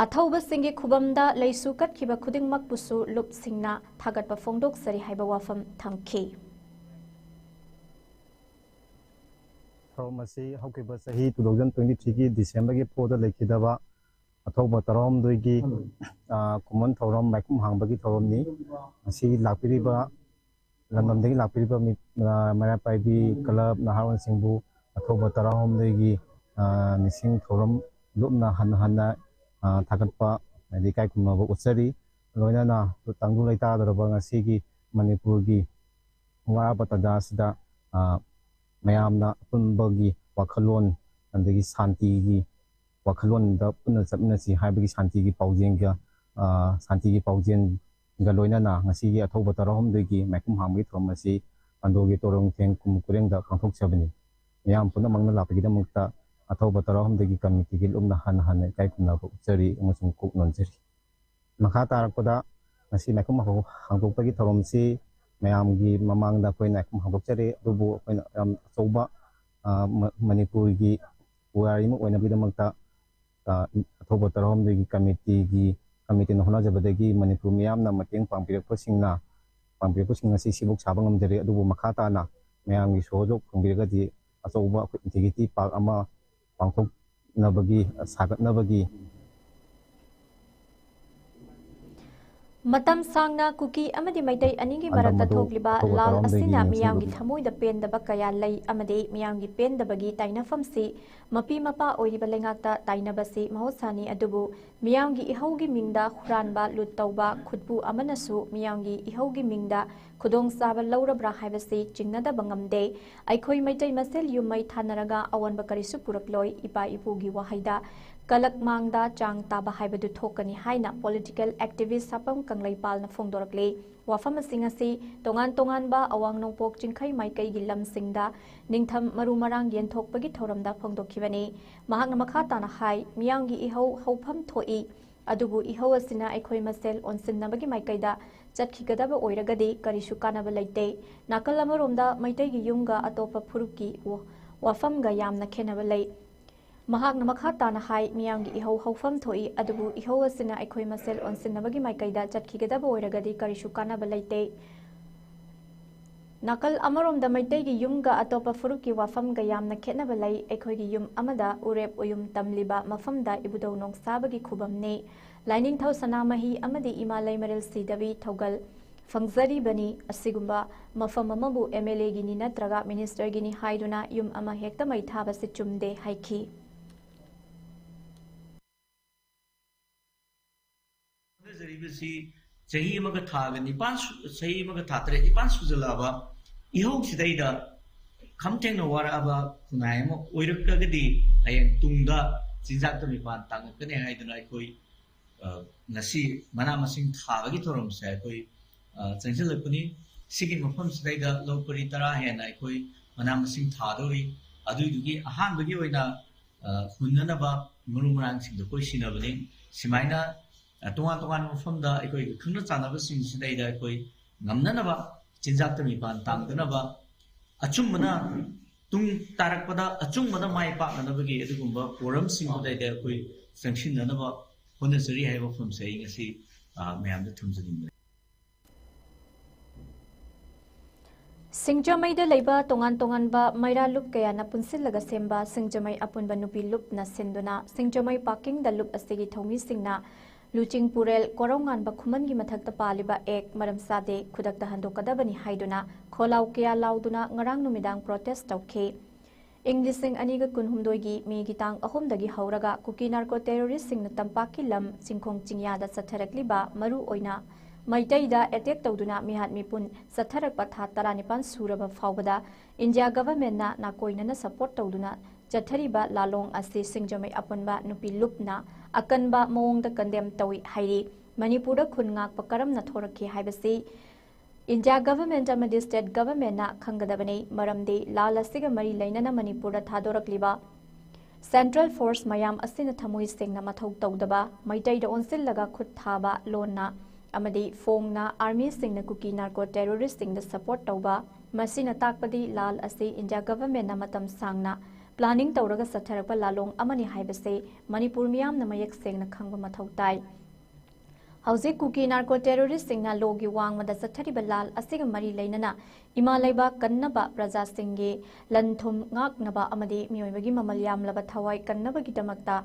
ꯑꯊꯧꯕꯁꯤꯡꯒꯤ ꯈꯨꯕꯝꯗ ꯂꯩꯁꯨ ꯀꯠꯈꯤꯕ ꯈꯨꯗꯤꯡꯃꯛꯄꯨꯁꯨ ꯂꯨꯞꯁꯤꯡꯅ ꯊꯥꯒꯠꯄ ꯐꯣꯡꯗꯣꯛꯆꯔꯤ ꯍꯥꯏꯕ ꯋꯥꯐꯝ ꯊꯝꯈꯤ꯫ ꯊꯧꯔꯝ ꯑꯁꯤ ꯍꯧꯈꯤꯕ ꯆꯍꯤ two thousand twenty threeꯒꯤ Decemberꯒꯤ fourꯗ ꯂꯩꯈꯤꯗꯕ ꯑꯊꯧꯕ ꯇꯔꯥꯍꯨꯝꯗꯣꯏꯒꯤ, ꯑ, ꯈꯨꯃꯟ ꯊꯧꯔꯝ ꯃꯥꯏꯈꯨꯝ ꯍꯥꯡꯕꯒꯤ ꯊꯧꯔꯝꯅꯤ꯫ ꯉꯁꯤ ꯂꯥꯛꯄꯤꯔꯤꯕ, ꯂꯝꯗꯝꯗꯒꯤ ꯂꯥꯛꯄꯤꯔꯤꯕ ꯃꯤ, ꯑ, ꯃꯩꯔꯥ ꯄꯥꯏꯕꯤ club ꯅꯍꯥꯔꯣꯜꯁꯤꯡꯕꯨ ꯑꯊꯧꯕ ꯇꯔꯥꯍꯨꯝꯗꯣꯏꯒꯤ, ꯑ, ꯅꯤꯡꯁꯤꯡ ꯊꯧꯔꯝ ꯂꯨꯞꯅ ꯍꯟꯅ ꯍꯟꯅ, ꯑ, ꯊꯥꯒꯠꯄ ꯍꯥꯏꯗꯤ ꯏꯀꯥꯏ ꯈꯨꯝꯅꯕ ꯎꯠꯆꯔꯤ꯫ ꯂꯣꯏꯅꯅ ꯇꯪꯗꯨ ꯂꯩꯇꯥꯗꯧꯔꯕ ꯉꯁꯤꯒꯤ ꯃꯅꯤꯄꯨꯔꯒꯤ ꯋꯥꯔꯕ ꯇꯥꯟꯖꯥ ꯑꯁꯤꯗ, ꯑ, ꯃꯌꯥꯝꯅ ꯑꯄꯨꯟꯕꯒꯤ ꯋꯥꯈꯜꯂꯣꯟ ꯑꯗꯒꯤ ꯁꯥꯟꯇꯤꯒꯤ ꯋꯥꯈꯜꯂꯣꯟꯗ ꯄꯨꯟꯅ ꯆꯠꯃꯤꯟꯅꯁꯤ ꯍꯥꯏꯕꯒꯤ ꯁꯥꯟꯇꯤꯒꯤ ꯄꯥꯎꯖꯦꯜꯒ, ꯑ, ꯁꯥꯟꯇꯤꯒꯤ ꯄꯥꯎꯖꯦꯜꯒ ꯂꯣꯏꯅꯅ ꯉꯁꯤꯒꯤ ꯑꯊꯧꯕ ꯇꯔꯥꯍꯨꯝꯗꯣꯏꯒꯤ ꯃꯥꯏꯈꯨꯝ ꯍꯥꯡꯕꯒꯤ ꯊꯧꯔꯝ ꯑꯁꯤ ꯑꯟꯗ꯭ꯔꯣꯒꯤ ꯇꯣꯔꯣꯡꯊꯦꯡ ꯈꯨꯟ ꯈꯨꯔꯦꯡꯗ ꯄꯥꯡꯊꯣꯛꯆꯕꯅꯤ꯫ ꯃꯤꯌꯥꯝ ꯄꯨꯝꯅꯃꯛꯅ ꯂꯥꯛꯄꯒꯤꯗꯃꯛꯇ ꯑꯊꯧꯕ ꯇꯔꯥꯍꯨꯝꯗꯣꯏꯒꯤ ꯀꯃꯤꯇꯤꯒꯤ ꯂꯨꯞꯅ ꯍꯟꯅ ꯍꯟꯅ ꯏꯀꯥꯏ ꯈꯨꯝꯅꯕ ꯎꯠꯆꯔꯤ ꯑꯃꯁꯨꯡ ꯀꯣꯛ ꯅꯣꯟꯖꯔꯤ꯫ ꯃꯈꯥ ꯇꯥꯔꯛꯄꯗ ꯉꯁꯤ ꯃꯥꯏꯈꯨꯝ ꯍꯥꯡꯗꯣꯛꯄꯒꯤ ꯊꯧꯔꯝꯁꯤ ꯃꯌꯥꯝꯒꯤ ꯃꯃꯥꯡꯗ ꯑꯩꯈꯣꯏꯅ ꯃꯥꯏꯈꯨꯝ ꯍꯥꯡꯗꯣꯛꯆꯔꯤ꯫ ꯑꯗꯨꯕꯨ ꯑꯩꯈꯣꯏꯅ ꯌꯥꯝ ꯑꯆꯧꯕ, ꯑ, ꯃ-, ꯃꯅꯤꯄꯨꯔꯒꯤ ꯄꯨꯋꯥꯔꯤ ꯑꯃ ꯑꯣꯏꯅꯕꯒꯤꯗꯃꯛꯇ, ꯑ, ꯑꯊꯧꯕ ꯇꯔꯥꯍꯨꯝꯗꯣꯏꯒꯤ ꯀꯃꯤꯇꯤꯒꯤ, ꯀꯃꯤꯇꯤꯅ ꯍꯣꯠꯅꯖꯕꯗꯒꯤ ꯃꯅꯤꯄꯨꯔ ꯃꯤꯌꯥꯝꯅ ꯃꯇꯦꯡ ꯄꯥꯡꯕꯤꯔꯛꯄꯁꯤꯡꯅ, ꯄꯥꯡꯕꯤꯔꯛꯄꯁꯤꯡ ꯑꯁꯤ ꯁꯤꯕꯨꯛ ꯁꯥꯕ ꯉꯝꯖꯔꯦ꯫ ꯑꯗꯨꯕꯨ ꯃꯈꯥ ꯇꯥꯅ ꯃꯌꯥꯝꯒꯤ ꯁꯍꯌꯣꯒ ꯐꯪꯕꯤꯔꯒꯗꯤ ꯑꯆꯧꯕ ꯑꯩꯈꯣꯏ Infinity Park ꯑꯃ ꯄꯥꯡꯊꯣꯛꯅꯕꯒꯤ, ꯁꯥꯒꯠꯅꯕꯒꯤ ꯃꯇꯝ ꯁꯥꯡꯅ ꯀꯨꯀꯤ ꯑꯃꯗꯤ ꯃꯩꯇꯩ ꯑꯅꯤꯒꯤ ꯃꯔꯛꯇ ꯊꯣꯛꯂꯤꯕ ꯂꯥꯜ ꯑꯁꯤꯅ ꯃꯤꯌꯥꯝꯒꯤ ꯊꯃꯣꯏꯗ ꯄꯦꯟꯗꯕ ꯀꯌꯥ ꯂꯩ ꯑꯃꯗꯤ ꯃꯤꯌꯥꯝꯒꯤ ꯄꯦꯟꯗꯕꯒꯤ ꯇꯥꯏꯅꯐꯝꯁꯤ ꯃꯄꯤ ꯃꯄꯥ ꯑꯣꯏꯔꯤꯕ ꯂꯩꯉꯥꯛꯇ ꯇꯥꯏꯅꯕꯁꯤ ꯃꯍꯧꯁꯥꯅꯤ꯫ ꯑꯗꯨꯕꯨ ꯃꯤꯌꯥꯝꯒꯤ ꯏꯍꯧꯒꯤ ꯃꯤꯡꯗ ꯍꯨꯔꯥꯟꯕ, ꯂꯨꯠ ꯇꯧꯕ, ꯈꯨꯠꯄꯨ ꯑꯃꯅꯁꯨ ꯃꯤꯌꯥꯝꯒꯤ ꯏꯍꯧꯒꯤ ꯃꯤꯡꯗ ꯈꯨꯗꯣꯡꯆꯥꯕ ꯂꯧꯔꯕ꯭ꯔꯥ ꯍꯥꯏꯕꯁꯤ ꯆꯤꯡꯅꯗꯕ ꯉꯝꯗꯦ꯫ ꯑꯩꯈꯣꯏ ꯃꯩꯇꯩ ꯃꯁꯦꯜ ꯌꯨꯝ ꯃꯩ ꯊꯥꯅꯔꯒ ꯑꯑꯣꯟꯕ ꯀꯔꯤꯁꯨ ꯄꯨꯔꯛꯂꯣꯏ꯫ ꯏꯄꯥ ꯏꯄꯨꯒꯤ ꯋꯥꯍꯩꯗ ꯀꯂꯛ ꯃꯥꯡꯗ ꯆꯥꯡ ꯇꯥꯕ ꯍꯥꯏꯕꯗꯨ ꯊꯣꯛꯀꯅꯤ ꯍꯥꯏꯅ political activist ꯁꯥꯄꯝ ꯀꯪꯂꯩꯄꯥꯜꯅ ꯐꯣꯡꯗꯣꯔꯛꯂꯤ꯫ ꯋꯥꯐꯝꯁꯤꯡ ꯑꯁꯤ ꯇꯣꯉꯥꯟ ꯇꯣꯉꯥꯟꯕ ꯑꯋꯥꯡ ꯅꯣꯡꯄꯣꯛ ꯆꯤꯡꯈꯩ ꯃꯥꯏꯀꯩꯒꯤ ꯂꯝꯁꯤꯡꯗ ꯅꯤꯡꯊꯝ ꯃꯔꯨ ꯃꯔꯥꯡ ꯌꯦꯟꯊꯣꯛꯄꯒꯤ ꯊꯧꯔꯝꯗ ꯐꯣꯡꯗꯣꯛꯈꯤꯕꯅꯤ꯫ ꯃꯍꯥꯛꯅ ꯃꯈꯥ ꯇꯥꯅ ꯍꯥꯏ, ꯃꯤꯌꯥꯝꯒꯤ ꯏꯍꯧ ꯍꯧꯐꯝ ꯊꯣꯛꯏ, ꯑꯗꯨꯕꯨ ꯏꯍꯧ ꯑꯁꯤꯅ ꯑꯩꯈꯣꯏ ꯃꯁꯦꯜ ꯑꯣꯟꯁꯤꯟꯅꯕꯒꯤ ꯃꯥꯏꯀꯩꯗ ꯆꯠꯈꯤꯒꯗꯕ ꯑꯣꯏꯔꯒꯗꯤ ꯀꯔꯤꯁꯨ ꯀꯥꯟꯅꯕ ꯂꯩꯇꯦ꯫ ꯅꯥꯀꯜ ꯑꯃꯔꯣꯝꯗ ꯃꯩꯇꯩꯒꯤ ꯌꯨꯝꯒ ꯑꯇꯣꯞꯄ ꯐꯨꯔꯨꯞꯀꯤ ꯋꯥ-, ꯋꯥꯐꯝꯒ ꯌꯥꯝꯅ ꯈꯦꯠꯅꯕ ꯂꯩ꯫ ꯃꯍꯥꯛꯅ ꯃꯈꯥ ꯇꯥꯅ ꯍꯥꯏ, ꯃꯤꯌꯥꯝꯒꯤ ꯏꯍꯧ ꯍꯧꯐꯝ ꯊꯣꯛꯏ, ꯑꯗꯨꯕꯨ ꯏꯍꯧ ꯑꯁꯤꯅ ꯑꯩꯈꯣꯏ ꯃꯁꯦꯜ ꯑꯣꯟꯁꯤꯟꯅꯕꯒꯤ ꯃꯥꯏꯀꯩꯗ ꯆꯠꯈꯤꯒꯗꯕ ꯑꯣꯏꯔꯒꯗꯤ ꯀꯔꯤꯁꯨ ꯀꯥꯟꯅꯕ ꯂꯩꯇꯦ꯫ ꯅꯥꯀꯜ ꯑꯃꯔꯣꯝꯗ ꯃꯩꯇꯩꯒꯤ ꯌꯨꯝꯒ ꯑꯇꯣꯞꯄ ꯐꯨꯔꯨꯞꯀꯤ ꯋꯥꯐꯝꯒ ꯌꯥꯝꯅ ꯈꯦꯠꯅꯕ ꯂꯩ꯫ ꯑꯩꯈꯣꯏꯒꯤ ꯌꯨꯝ ꯑꯃꯗ ꯎꯔꯦꯞ ꯎꯌꯨꯝ ꯇꯝꯂꯤꯕ ꯃꯐꯝꯗ ꯏꯕꯨꯙꯧ ꯅꯣꯡꯁꯥꯕꯒꯤ ꯈꯨꯕꯝꯅꯤ꯫ ꯂꯥꯏꯅꯤꯡꯊꯧ ꯁꯅꯥꯃꯍꯤ ꯑꯃꯗꯤ ꯏꯃꯥ ꯂꯩꯃꯔꯦꯜ ꯁꯤꯗꯕꯤ ꯊꯧꯒꯜ ꯐꯪꯖꯔꯤꯕꯅꯤ꯫ ꯑꯁꯤꯒꯨꯝꯕ ꯃꯐꯝ ꯑꯃꯕꯨ MLAꯒꯤꯅꯤ ꯅꯠꯇ꯭ꯔꯒ ministerꯒꯤꯅꯤ ꯍꯥꯏꯗꯨꯅ ꯌꯨꯝ ꯑꯃ ꯍꯦꯛꯇ ꯃꯩ ꯊꯥꯕꯁꯤ ꯆꯨꯝꯗꯦ ꯍꯥꯏꯈꯤ꯫ ꯍꯣꯠꯅꯖꯔꯤꯕꯁꯤ ꯆꯍꯤ ꯑꯃꯒ ꯊꯥꯒ ꯅꯤꯄꯥꯟ ꯁꯨ-, ꯆꯍꯤ ꯑꯃꯒ ꯊꯥ ꯇꯔꯦꯠ ꯅꯤꯄꯥꯟ ꯁꯨꯖꯜꯂꯛꯑꯕ ꯏꯍꯧꯁꯤꯗꯩꯗ ꯈꯝ ꯊꯦꯡꯅ ꯋꯥꯔꯛꯑꯕ ꯈꯨꯟꯅꯥꯏ ꯑꯃ ꯑꯣꯏꯔꯛꯂꯒꯗꯤ ꯍꯌꯦꯡ ꯇꯨꯡꯗ ꯆꯤꯟꯖꯥꯛꯇ ꯃꯤꯄꯥꯟ ꯇꯥꯡꯉꯛꯀꯅꯤ ꯍꯥꯏꯗꯨꯅ ꯑꯩꯈꯣꯏ, ꯑ, ꯉꯁꯤ ꯃꯅꯥ ꯃꯁꯤꯡ ꯊꯥꯕꯒꯤ ꯊꯧꯔꯝꯁꯦ ꯑꯩꯈꯣꯏ, ꯑ, ꯆꯪꯁꯤꯜꯂꯛꯄꯅꯤ꯫ ꯁꯤꯒꯤ ꯃꯐꯝꯁꯤꯗꯩꯗ ꯂꯧ ꯄꯔꯤ ꯇꯔꯥ ꯍꯦꯟꯅ ꯑꯩꯈꯣꯏ ꯃꯅꯥ ꯃꯁꯤꯡ ꯊꯥꯗꯧꯔꯤ꯫ ꯑꯗꯨꯏꯗꯨꯒꯤ ꯑꯍꯥꯟꯕꯒꯤ ꯑꯣꯏꯅ, ꯑ, ꯍꯨꯟꯅꯅꯕ ꯃꯔꯨ ꯃꯔꯥꯡꯁꯤꯡꯗꯣ ꯑꯩꯈꯣꯏ ꯁꯤꯟꯅꯕꯅꯤ꯫ ꯁꯨꯃꯥꯏꯅ, ꯑ, ꯇꯣꯉꯥꯟ ꯇꯣꯉꯥꯟꯕ ꯃꯐꯝꯗ ꯑꯩꯈꯣꯏꯒꯤ ꯈꯪꯅ ꯆꯥꯟꯅꯕꯁꯤꯡꯁꯤꯗꯩꯗ ꯑꯩꯈꯣꯏ ꯉꯝꯅꯅꯕ ꯆꯤꯟꯖꯥꯛꯇ ꯃꯤꯄꯥꯟ ꯇꯥꯡꯗꯅꯕ ꯑꯆꯨꯝꯕꯅ ꯇꯨꯡ ꯇꯥꯔꯛꯄꯗ ꯑꯆꯨꯝꯕꯅ ꯃꯥꯏ ꯄꯥꯛꯅꯅꯕꯒꯤ ꯑꯗꯨꯒꯨꯝꯕ forum ꯁꯤꯡꯗꯨꯗꯩꯗ ꯑꯩꯈꯣꯏ ꯆꯪꯁꯤꯟꯅꯅꯕ ꯍꯣꯠꯅꯖꯔꯤ ꯍꯥꯏꯕ ꯋꯥꯐꯝꯁꯦ ꯑꯩ ꯉꯁꯤ, ꯑ, ꯃꯌꯥꯝꯗ ꯊꯝꯖꯅꯤꯡꯕꯅꯤ꯫ ꯁꯤꯡꯖꯃꯩꯗ ꯂꯩꯕ ꯇꯣꯉꯥꯟ ꯇꯣꯉꯥꯟꯕ ꯃꯩꯔꯥ ꯂꯨꯞ ꯀꯌꯥꯅ ꯄꯨꯟꯁꯤꯜꯂꯒ ꯁꯦꯝꯕ ꯁꯤꯡꯖꯃꯩ ꯑꯄꯨꯟꯕ ꯅꯨꯄꯤ ꯂꯨꯞꯅ ꯁꯤꯟꯗꯨꯅ ꯁꯤꯡꯖꯃꯩ ꯄꯥꯀꯤꯡꯗ ꯂꯨꯞ ꯑꯁꯤꯒꯤ ꯊꯧꯃꯤꯁꯤꯡꯅ ꯂꯨꯆꯤꯡꯄꯨꯔꯦꯜ ꯀꯣꯔꯧꯉꯥꯟꯕ ꯈꯨꯃꯟꯒꯤ ꯃꯊꯛꯇ ꯄꯥꯜꯂꯤꯕ ꯑꯦꯛ ꯃꯔꯝ ꯆꯥꯗꯦ, ꯈꯨꯗꯛꯇ ꯍꯟꯗꯣꯛꯀꯗꯕꯅꯤ ꯍꯥꯏꯗꯨꯅ ꯈꯣꯜꯂꯥꯎ ꯀꯌꯥ ꯂꯥꯎꯗꯨꯅ ꯉꯔꯥꯡ ꯅꯨꯃꯤꯗꯥꯡ ꯄ꯭ꯔꯣꯇꯦꯁ ꯇꯧꯈꯤ꯫ ꯏꯪ ꯂꯤꯁꯤꯡ ꯑꯅꯤꯒ ꯀꯨꯟꯍꯨꯝꯗꯣꯏꯒꯤ ꯃꯦꯒꯤ ꯇꯥꯡ ꯑꯍꯨꯝꯗꯒꯤ ꯍꯧꯔꯒ ꯀꯨꯀꯤ ꯅꯥꯔꯀꯣ ꯇꯦꯔꯣꯔꯤꯁꯁꯤꯡꯅ ꯇꯝꯄꯥꯛꯀꯤ ꯂꯝ ꯆꯤꯡꯈꯣꯡ ꯆꯤꯡꯌꯥꯗ ꯆꯠꯊꯔꯛꯂꯤꯕ, ꯃꯔꯨ ꯑꯣꯏꯅ ꯃꯩꯇꯩꯗ ꯑꯦꯇꯦꯛ ꯇꯧꯗꯨꯅ ꯃꯤꯍꯥꯠ ꯃꯤꯄꯨꯟ ꯆꯠꯊꯔꯛꯄ ꯊꯥ ꯇꯔꯥꯅꯤꯄꯥꯟ ꯁꯨꯔꯕ ꯐꯥꯎꯕꯗ ꯏꯟꯗꯤꯌꯥ ꯒꯚꯔꯟꯃꯦꯟꯠꯅ ꯅꯥꯀꯣꯏꯅꯅ ꯁꯄꯣꯔꯠ ꯇꯧꯗꯨꯅ ꯆꯠꯊꯔꯤꯕ ꯂꯥꯂꯣꯡ ꯑꯁꯤ ꯁꯤꯡꯖꯃꯩ ꯑꯄꯨꯟꯕ ꯅꯨꯄꯤ ꯂꯨꯞꯅ ꯑꯀꯟꯕ ꯃꯑꯣꯡꯗ ꯀꯟꯗꯦꯝ ꯇꯧꯏ ꯍꯥꯏꯔꯤ꯫ ꯃꯅꯤꯄꯨꯔꯗ ꯈꯨꯟ ꯉꯥꯛꯄ ꯀꯔꯝꯅ ꯊꯣꯔꯛꯈꯤ ꯍꯥꯏꯕꯁꯤ ꯏꯟꯗꯤꯌꯥ ꯒꯚꯔꯟꯃꯦꯟꯠ ꯑꯃꯗꯤ ꯁ꯭ꯇꯦꯠ ꯒꯚꯔꯟꯃꯦꯟꯠꯅ ꯈꯪꯒꯗꯕꯅꯤ꯫ ꯃꯔꯝꯗꯤ ꯂꯥꯜ ꯑꯁꯤꯒ ꯃꯔꯤ ꯂꯩꯅꯅ ꯃꯅꯤꯄꯨꯔꯗ ꯊꯥꯗꯣꯔꯛꯂꯤꯕ ꯁꯦꯟꯇ꯭ꯔꯦꯜ ꯐꯣꯔꯁ ꯃꯌꯥꯝ ꯑꯁꯤꯅ ꯊꯃꯣꯏ ꯁꯦꯡꯅ ꯃꯊꯧ ꯇꯧꯗꯕ, ꯃꯩꯇꯩꯗ ꯑꯣꯟꯁꯤꯜꯂꯒ ꯈꯨꯠ ꯊꯥꯕ ꯂꯣꯟꯅ ꯑꯃꯗꯤ ꯐꯣꯡꯅ ꯑꯥꯔꯃꯤꯁꯤꯡꯅ ꯀꯨꯀꯤ ꯅꯥꯔꯀꯣ ꯇꯦꯔꯣꯔꯤꯁꯁꯤꯡꯗ ꯁꯄꯣꯔꯠ ꯇꯧꯕ, ꯃꯁꯤꯅ ꯇꯥꯛꯄꯗꯤ ꯂꯥꯜ ꯑꯁꯤ ꯏꯟꯗꯤꯌꯥ ꯒꯚꯔꯟꯃꯦꯟꯠꯅ ꯃꯇꯝ ꯁꯥꯡꯅ ꯄ꯭ꯂꯥꯅꯤꯡ ꯇꯧꯔꯒ ꯆꯠꯊꯔꯛꯄ ꯂꯥꯂꯣꯡ ꯑꯃꯅꯤ ꯍꯥꯏꯕꯁꯤ ꯃꯅꯤꯄꯨꯔ ꯃꯤꯌꯥꯝꯅ ꯃꯌꯦꯛ ꯁꯦꯡꯅ ꯈꯪꯕ ꯃꯊꯧ ꯇꯥꯏ꯫ ꯍꯧꯖꯤꯛ ꯀꯨꯀꯤ ꯅꯥꯔꯀꯣ ꯇꯦꯔꯣꯔꯤꯁꯁꯤꯡꯅ ꯂꯣꯒꯤ ꯋꯥꯡꯃꯗ ꯆꯠꯊꯔꯤꯕ ꯂꯥꯜ ꯑꯁꯤꯒ ꯃꯔꯤ ꯂꯩꯅꯅ ꯏꯃꯥ ꯂꯩꯕꯥꯛ ꯀꯟꯅꯕ, ꯄ꯭ꯔꯖꯥꯁꯤꯡꯒꯤ ꯂꯟ ꯊꯨꯝ ꯉꯥꯛꯅꯕ ꯑꯃꯗꯤ ꯃꯤꯑꯣꯏꯕꯒꯤ ꯃꯃꯜ ꯌꯥꯝꯂꯕ ꯊꯋꯥꯏ ꯀꯟꯅꯕꯒꯤꯗꯃꯛꯇ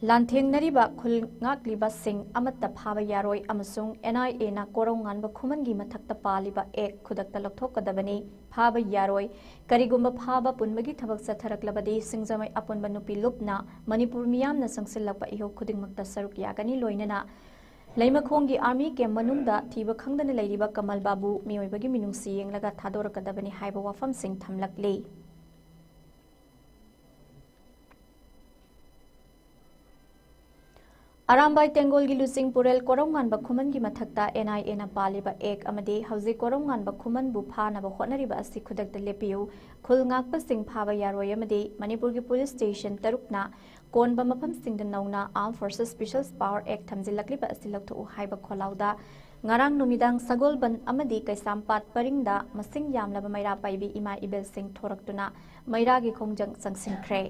ꯂꯥꯟꯊꯦꯡꯅꯔꯤꯕ ꯈꯨꯜ ꯉꯥꯛꯂꯤꯕꯁꯤꯡ ꯑꯃꯠꯇ ꯐꯥꯕ ꯌꯥꯔꯣꯏ ꯑꯃꯁꯨꯡ ꯑꯦꯟ ꯑꯥꯏ ꯑꯦꯅ ꯀꯣꯔꯧꯉꯥꯟꯕ ꯈꯨꯃꯟꯒꯤ ꯃꯊꯛꯇ ꯄꯥꯜꯂꯤꯕ ꯑꯦꯛ ꯈꯨꯗꯛꯇ ꯂꯧꯊꯣꯛꯀꯗꯕꯅꯤ꯫ ꯐꯥꯕ ꯌꯥꯔꯣꯏ꯫ ꯀꯔꯤꯒꯨꯝꯕ ꯐꯥꯕ ꯄꯨꯟꯕꯒꯤ ꯊꯕꯛ ꯆꯠꯊꯔꯛꯂꯕꯗꯤ ꯁꯤꯡꯖꯃꯩ ꯑꯄꯨꯟꯕ ꯅꯨꯄꯤ ꯂꯨꯞꯅ ꯃꯅꯤꯄꯨꯔ ꯃꯤꯌꯥꯝꯅ ꯆꯪꯁꯤꯜꯂꯛꯄ ꯏꯍꯧ ꯈꯨꯗꯤꯡꯃꯛꯇ ꯁꯔꯨꯛ ꯌꯥꯒꯅꯤ꯫ ꯂꯣꯏꯅꯅ ꯂꯩꯃꯈꯣꯡꯒꯤ ꯑꯥꯔꯃꯤ ꯀꯦꯝ ꯃꯅꯨꯡꯗ ꯊꯤꯕ ꯈꯪꯗꯅ ꯂꯩꯔꯤꯕ ꯀꯃꯜ ꯕꯥꯕꯨ ꯃꯤꯑꯣꯏꯕꯒꯤ ꯃꯤꯅꯨꯡꯁꯤ ꯌꯦꯡꯂꯒ ꯊꯥꯗꯣꯔꯛꯀꯗꯕꯅꯤ ꯍꯥꯏꯕ ꯋꯥꯐꯝꯁꯤꯡ ꯊꯝꯂꯛꯂꯤ꯫ ꯑꯔꯥꯝꯕꯥꯏ ꯇꯦꯡꯒꯣꯜꯒꯤ ꯂꯨꯆꯤꯡ ꯄꯨꯔꯦꯜ ꯀꯣꯔꯧꯉꯥꯟꯕ ꯈꯨꯃꯟꯒꯤ ꯃꯊꯛꯇ ꯑꯦꯟ ꯑꯥꯏ ꯑꯦꯅ ꯄꯥꯜꯂꯤꯕ ꯑꯦꯛ ꯑꯃꯗꯤ ꯍꯧꯖꯤꯛ ꯀꯣꯔꯧꯉꯥꯟꯕ ꯈꯨꯃꯟꯕꯨ ꯐꯥꯅꯕ ꯍꯣꯠꯅꯔꯤꯕ ꯑꯁꯤ ꯈꯨꯗꯛꯇ ꯂꯦꯞꯄꯤꯌꯨ, ꯈꯨꯜ ꯉꯥꯛꯄꯁꯤꯡ ꯐꯥꯕ ꯌꯥꯔꯣꯏ ꯑꯃꯗꯤ ꯃꯅꯤꯄꯨꯔꯒꯤ ꯄꯨꯂꯤꯁ ꯁ꯭ꯇꯦꯁꯟ ꯇꯔꯨꯛꯅ ꯀꯣꯟꯕ ꯃꯐꯝꯁꯤꯡꯗ ꯅꯧꯅ Armed Forces Special Power Act ꯊꯝꯖꯤꯜꯂꯛꯂꯤꯕ ꯑꯁꯤ ꯂꯧꯊꯣꯛꯎ ꯍꯥꯏꯕ ꯈꯣꯜꯂꯥꯎꯗ ꯉꯔꯥꯡ ꯅꯨꯃꯤꯗꯥꯡ ꯁꯒꯣꯜꯕꯟ ꯑꯃꯗꯤ ꯀꯩꯁꯥꯝꯄꯥꯠ ꯄꯔꯤꯡꯗ ꯃꯁꯤꯡ ꯌꯥꯝꯂꯕ ꯃꯩꯔꯥ ꯄꯥꯏꯕꯤ ꯏꯃꯥ ꯏꯕꯦꯜꯁꯤꯡ ꯊꯣꯔꯛꯇꯨꯅ ꯃꯩꯔꯥꯒꯤ ꯈꯣꯡꯖꯪ ꯆꯪꯁꯤꯟꯈ꯭ꯔꯦ꯫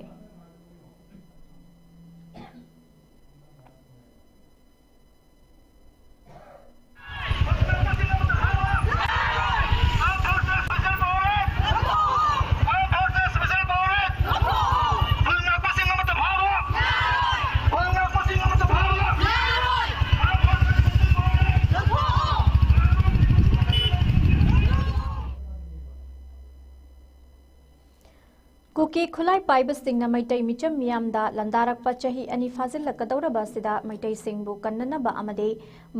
ꯄꯥꯏꯕꯁꯤꯡꯅ ꯃꯩꯇꯩ ꯃꯤꯆꯝ ꯃꯤꯌꯥꯝꯗ ꯂꯥꯟꯗꯥꯔꯛꯄ ꯆꯍꯤ ꯑꯅꯤ ꯐꯥꯖꯤꯜꯂꯛꯀꯗꯧꯔꯕ ꯑꯁꯤꯗ ꯃꯩꯇꯩꯁꯤꯡꯕꯨ ꯀꯟꯅꯅꯕ ꯑꯃꯗꯤ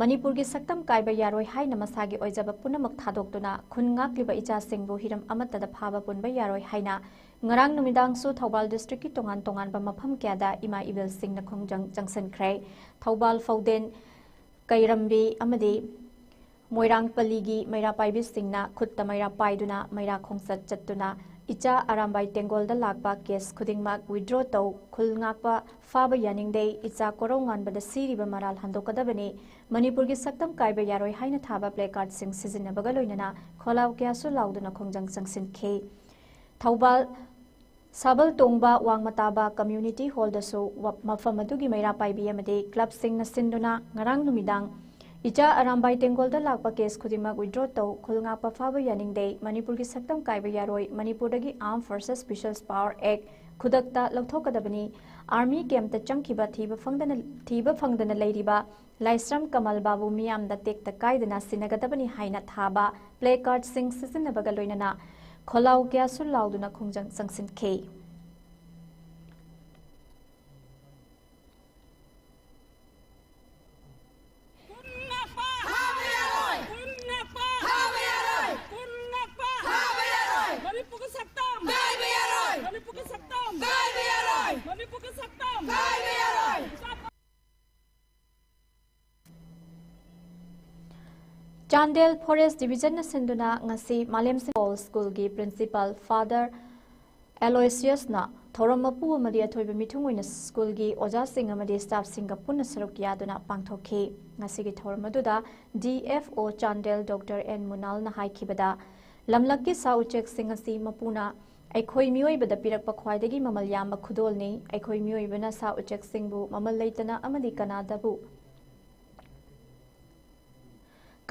ꯃꯅꯤꯄꯨꯔꯒꯤ ꯁꯛꯇꯝ ꯀꯥꯏꯕ ꯌꯥꯔꯣꯏ ꯍꯥꯏꯅ ꯃꯁꯥꯒꯤ ꯑꯣꯏꯖꯕ ꯄꯨꯝꯅꯃꯛ ꯊꯥꯗꯣꯛꯇꯨꯅ ꯈꯨꯟ ꯉꯥꯛꯂꯤꯕ ꯏꯆꯥꯁꯤꯡꯕꯨ ꯍꯤꯔꯝ ꯑꯃꯠꯇꯗ ꯐꯥꯕ ꯄꯨꯟꯕ ꯌꯥꯔꯣꯏ ꯍꯥꯏꯅ ꯉꯔꯥꯡ ꯅꯨꯃꯤꯗꯥꯡꯁꯨ ꯊꯧꯕꯥꯜ district ꯀꯤ ꯇꯣꯉꯥꯟ ꯇꯣꯉꯥꯟꯕ ꯃꯐꯝ ꯀꯌꯥꯗ ꯏꯃꯥ ꯏꯕꯦꯜꯁꯤꯡꯅ ꯈꯣꯡꯖꯪ ꯆꯪꯁꯤꯟꯈ꯭ꯔꯦ꯫ ꯊꯧꯕꯥꯜ ꯐꯧꯗꯦꯟ ꯀꯩꯔꯝꯕꯤ ꯑꯃꯗꯤ ꯃꯣꯏꯔꯥꯡ ꯄꯜꯂꯤꯒꯤ ꯃꯩꯔꯥ ꯄꯥꯏꯕꯤꯁꯤꯡꯅ ꯈꯨꯠꯇ ꯃꯩꯔꯥ ꯄꯥꯏꯗꯨꯅ ꯃꯩꯔꯥ ꯈꯣꯡꯆꯠ ꯆꯠꯇꯨꯅ ꯏꯆꯥ ꯑꯔꯥꯝꯕꯥꯏ ꯇꯦꯡꯒꯣꯜꯗ ꯂꯥꯛꯄ case ꯈꯨꯗꯤꯡꯃꯛ withdraw ꯇꯧ, ꯈꯨꯜ ꯉꯥꯛꯄ ꯐꯥꯕ ꯌꯥꯅꯤꯡꯗꯦ, ꯏꯆꯥ ꯀꯣꯔꯧ ꯉꯥꯟꯕꯗ ꯁꯤꯔꯤꯕ ꯃꯔꯥꯜ ꯍꯟꯗꯣꯛꯀꯗꯕꯅꯤ, ꯃꯅꯤꯄꯨꯔꯒꯤ ꯁꯛꯇꯝ ꯀꯥꯏꯕ ꯌꯥꯔꯣꯏ ꯍꯥꯏꯅ ꯊꯥꯕ placard ꯁꯤꯡ ꯁꯤꯖꯤꯟꯅꯕꯒ ꯂꯣꯏꯅꯅ ꯈꯣꯜꯂꯥꯎ ꯀꯌꯥꯁꯨ ꯂꯥꯎꯗꯨꯅ ꯈꯣꯡꯖꯪ ꯆꯪꯁꯤꯟꯈꯤ꯫ ꯊꯧꯕꯥꯜ ꯁꯥꯕꯜ ꯇꯣꯡꯕ ꯋꯥꯡꯃ ꯇꯥꯕ community hall ꯗꯁꯨ ꯋ-, ꯃꯐꯝ ꯑꯗꯨꯒꯤ ꯃꯩꯔꯥ ꯄꯥꯏꯕꯤ ꯑꯃꯗꯤ club ꯁꯤꯡꯅ ꯁꯤꯟꯗꯨꯅ ꯉꯔꯥꯡ ꯅꯨꯃꯤꯗꯥꯡ ꯏꯆꯥ ꯑꯔꯥꯝꯕꯥꯏ ꯇꯦꯡꯒꯣꯜꯗ ꯂꯥꯛꯄ case ꯈꯨꯗꯤꯡꯃꯛ withdraw ꯇꯧ, ꯈꯨꯜ ꯉꯥꯛꯄ ꯐꯥꯕ ꯌꯥꯅꯤꯡꯗꯦ, ꯃꯅꯤꯄꯨꯔꯒꯤ ꯁꯛꯇꯝ ꯀꯥꯏꯕ ꯌꯥꯔꯣꯏ, ꯃꯅꯤꯄꯨꯔꯗꯒꯤ Armed Forces Special Power Act ꯈꯨꯗꯛꯇ ꯂꯧꯊꯣꯛꯀꯗꯕꯅꯤ, army camp ꯇ ꯆꯪꯈꯤꯕ ꯊꯤꯕ ꯐꯪꯗꯅ, ꯊꯤꯕ ꯐꯪꯗꯅ ꯂꯩꯔꯤꯕ ꯂꯥꯏꯁ꯭ꯔꯝ ꯀꯃꯜ ꯕꯥꯕꯨ ꯃꯤꯌꯥꯝꯗ ꯇꯦꯛꯇ ꯀꯥꯏꯗꯅ ꯁꯤꯟꯅꯒꯗꯕꯅꯤ ꯍꯥꯏꯅ ꯊꯥꯕ placard ꯁꯤꯡ ꯁꯤꯖꯤꯟꯅꯕꯒ ꯂꯣꯏꯅꯅ ꯈꯣꯜꯂꯥꯎ ꯀꯌꯥꯁꯨ ꯂꯥꯎꯗꯨꯅ ꯈꯣꯡꯖꯪ ꯆꯪꯁꯤꯟꯈꯤ꯫ ꯃꯅꯤꯄꯨꯔꯒꯤ ꯁꯛꯇꯝ ꯀꯥꯏꯕ ꯌꯥꯔꯣꯏ! ꯃꯅꯤꯄꯨꯔꯒꯤ ꯁꯛꯇꯝ ꯀꯥꯏꯕ ꯌꯥꯔꯣꯏ! ꯃꯅꯤꯄꯨꯔꯒꯤ ꯁꯛꯇꯝ ꯀꯥꯏꯕ ꯌꯥꯔꯣꯏ! ꯆꯥꯟꯗꯦꯜ Forest Division ꯅ ꯁꯤꯟꯗꯨꯅ ꯉꯁꯤ ꯃꯥꯂꯦꯝ ꯁ꯭ꯀꯨꯜꯒꯤ principal Father Aloysius ꯅ ꯊꯧꯔꯝ ꯃꯄꯨ ꯑꯃꯗꯤ ꯑꯊꯣꯏꯕ ꯃꯤꯊꯨꯡ ꯑꯣꯏꯅ ꯁ꯭ꯀꯨꯜꯒꯤ ꯑꯣꯖꯥꯁꯤꯡ ꯑꯃꯗꯤ staff ꯁꯤꯡꯒ ꯄꯨꯟꯅ ꯁꯔꯨꯛ ꯌꯥꯗꯨꯅ ꯄꯥꯡꯊꯣꯛꯈꯤ꯫ ꯉꯁꯤꯒꯤ ꯊꯧꯔꯝ ꯑꯗꯨꯗ D F O Chandel Doctor N ꯃꯨꯅꯥꯜꯅ ꯍꯥꯏꯈꯤꯕꯗ, ꯂꯝꯂꯛꯀꯤ ꯁꯥ ꯎꯆꯦꯛꯁꯤꯡ ꯑꯁꯤ ꯃꯄꯨꯅ ꯑꯩꯈꯣꯏ ꯃꯤꯑꯣꯏꯕꯗ ꯄꯤꯔꯛꯄ ꯈ꯭ꯋꯥꯏꯗꯒꯤ ꯃꯃꯜ ꯌꯥꯝꯕ ꯈꯨꯗꯣꯜꯅꯤ꯫ ꯑꯩꯈꯣꯏ ꯃꯤꯑꯣꯏꯕꯅ ꯁꯥ ꯎꯆꯦꯛꯁꯤꯡꯕꯨ ꯃꯃꯜ ꯂꯩꯇꯅ ꯑꯃꯗꯤ ꯀꯅꯥꯗꯕꯨ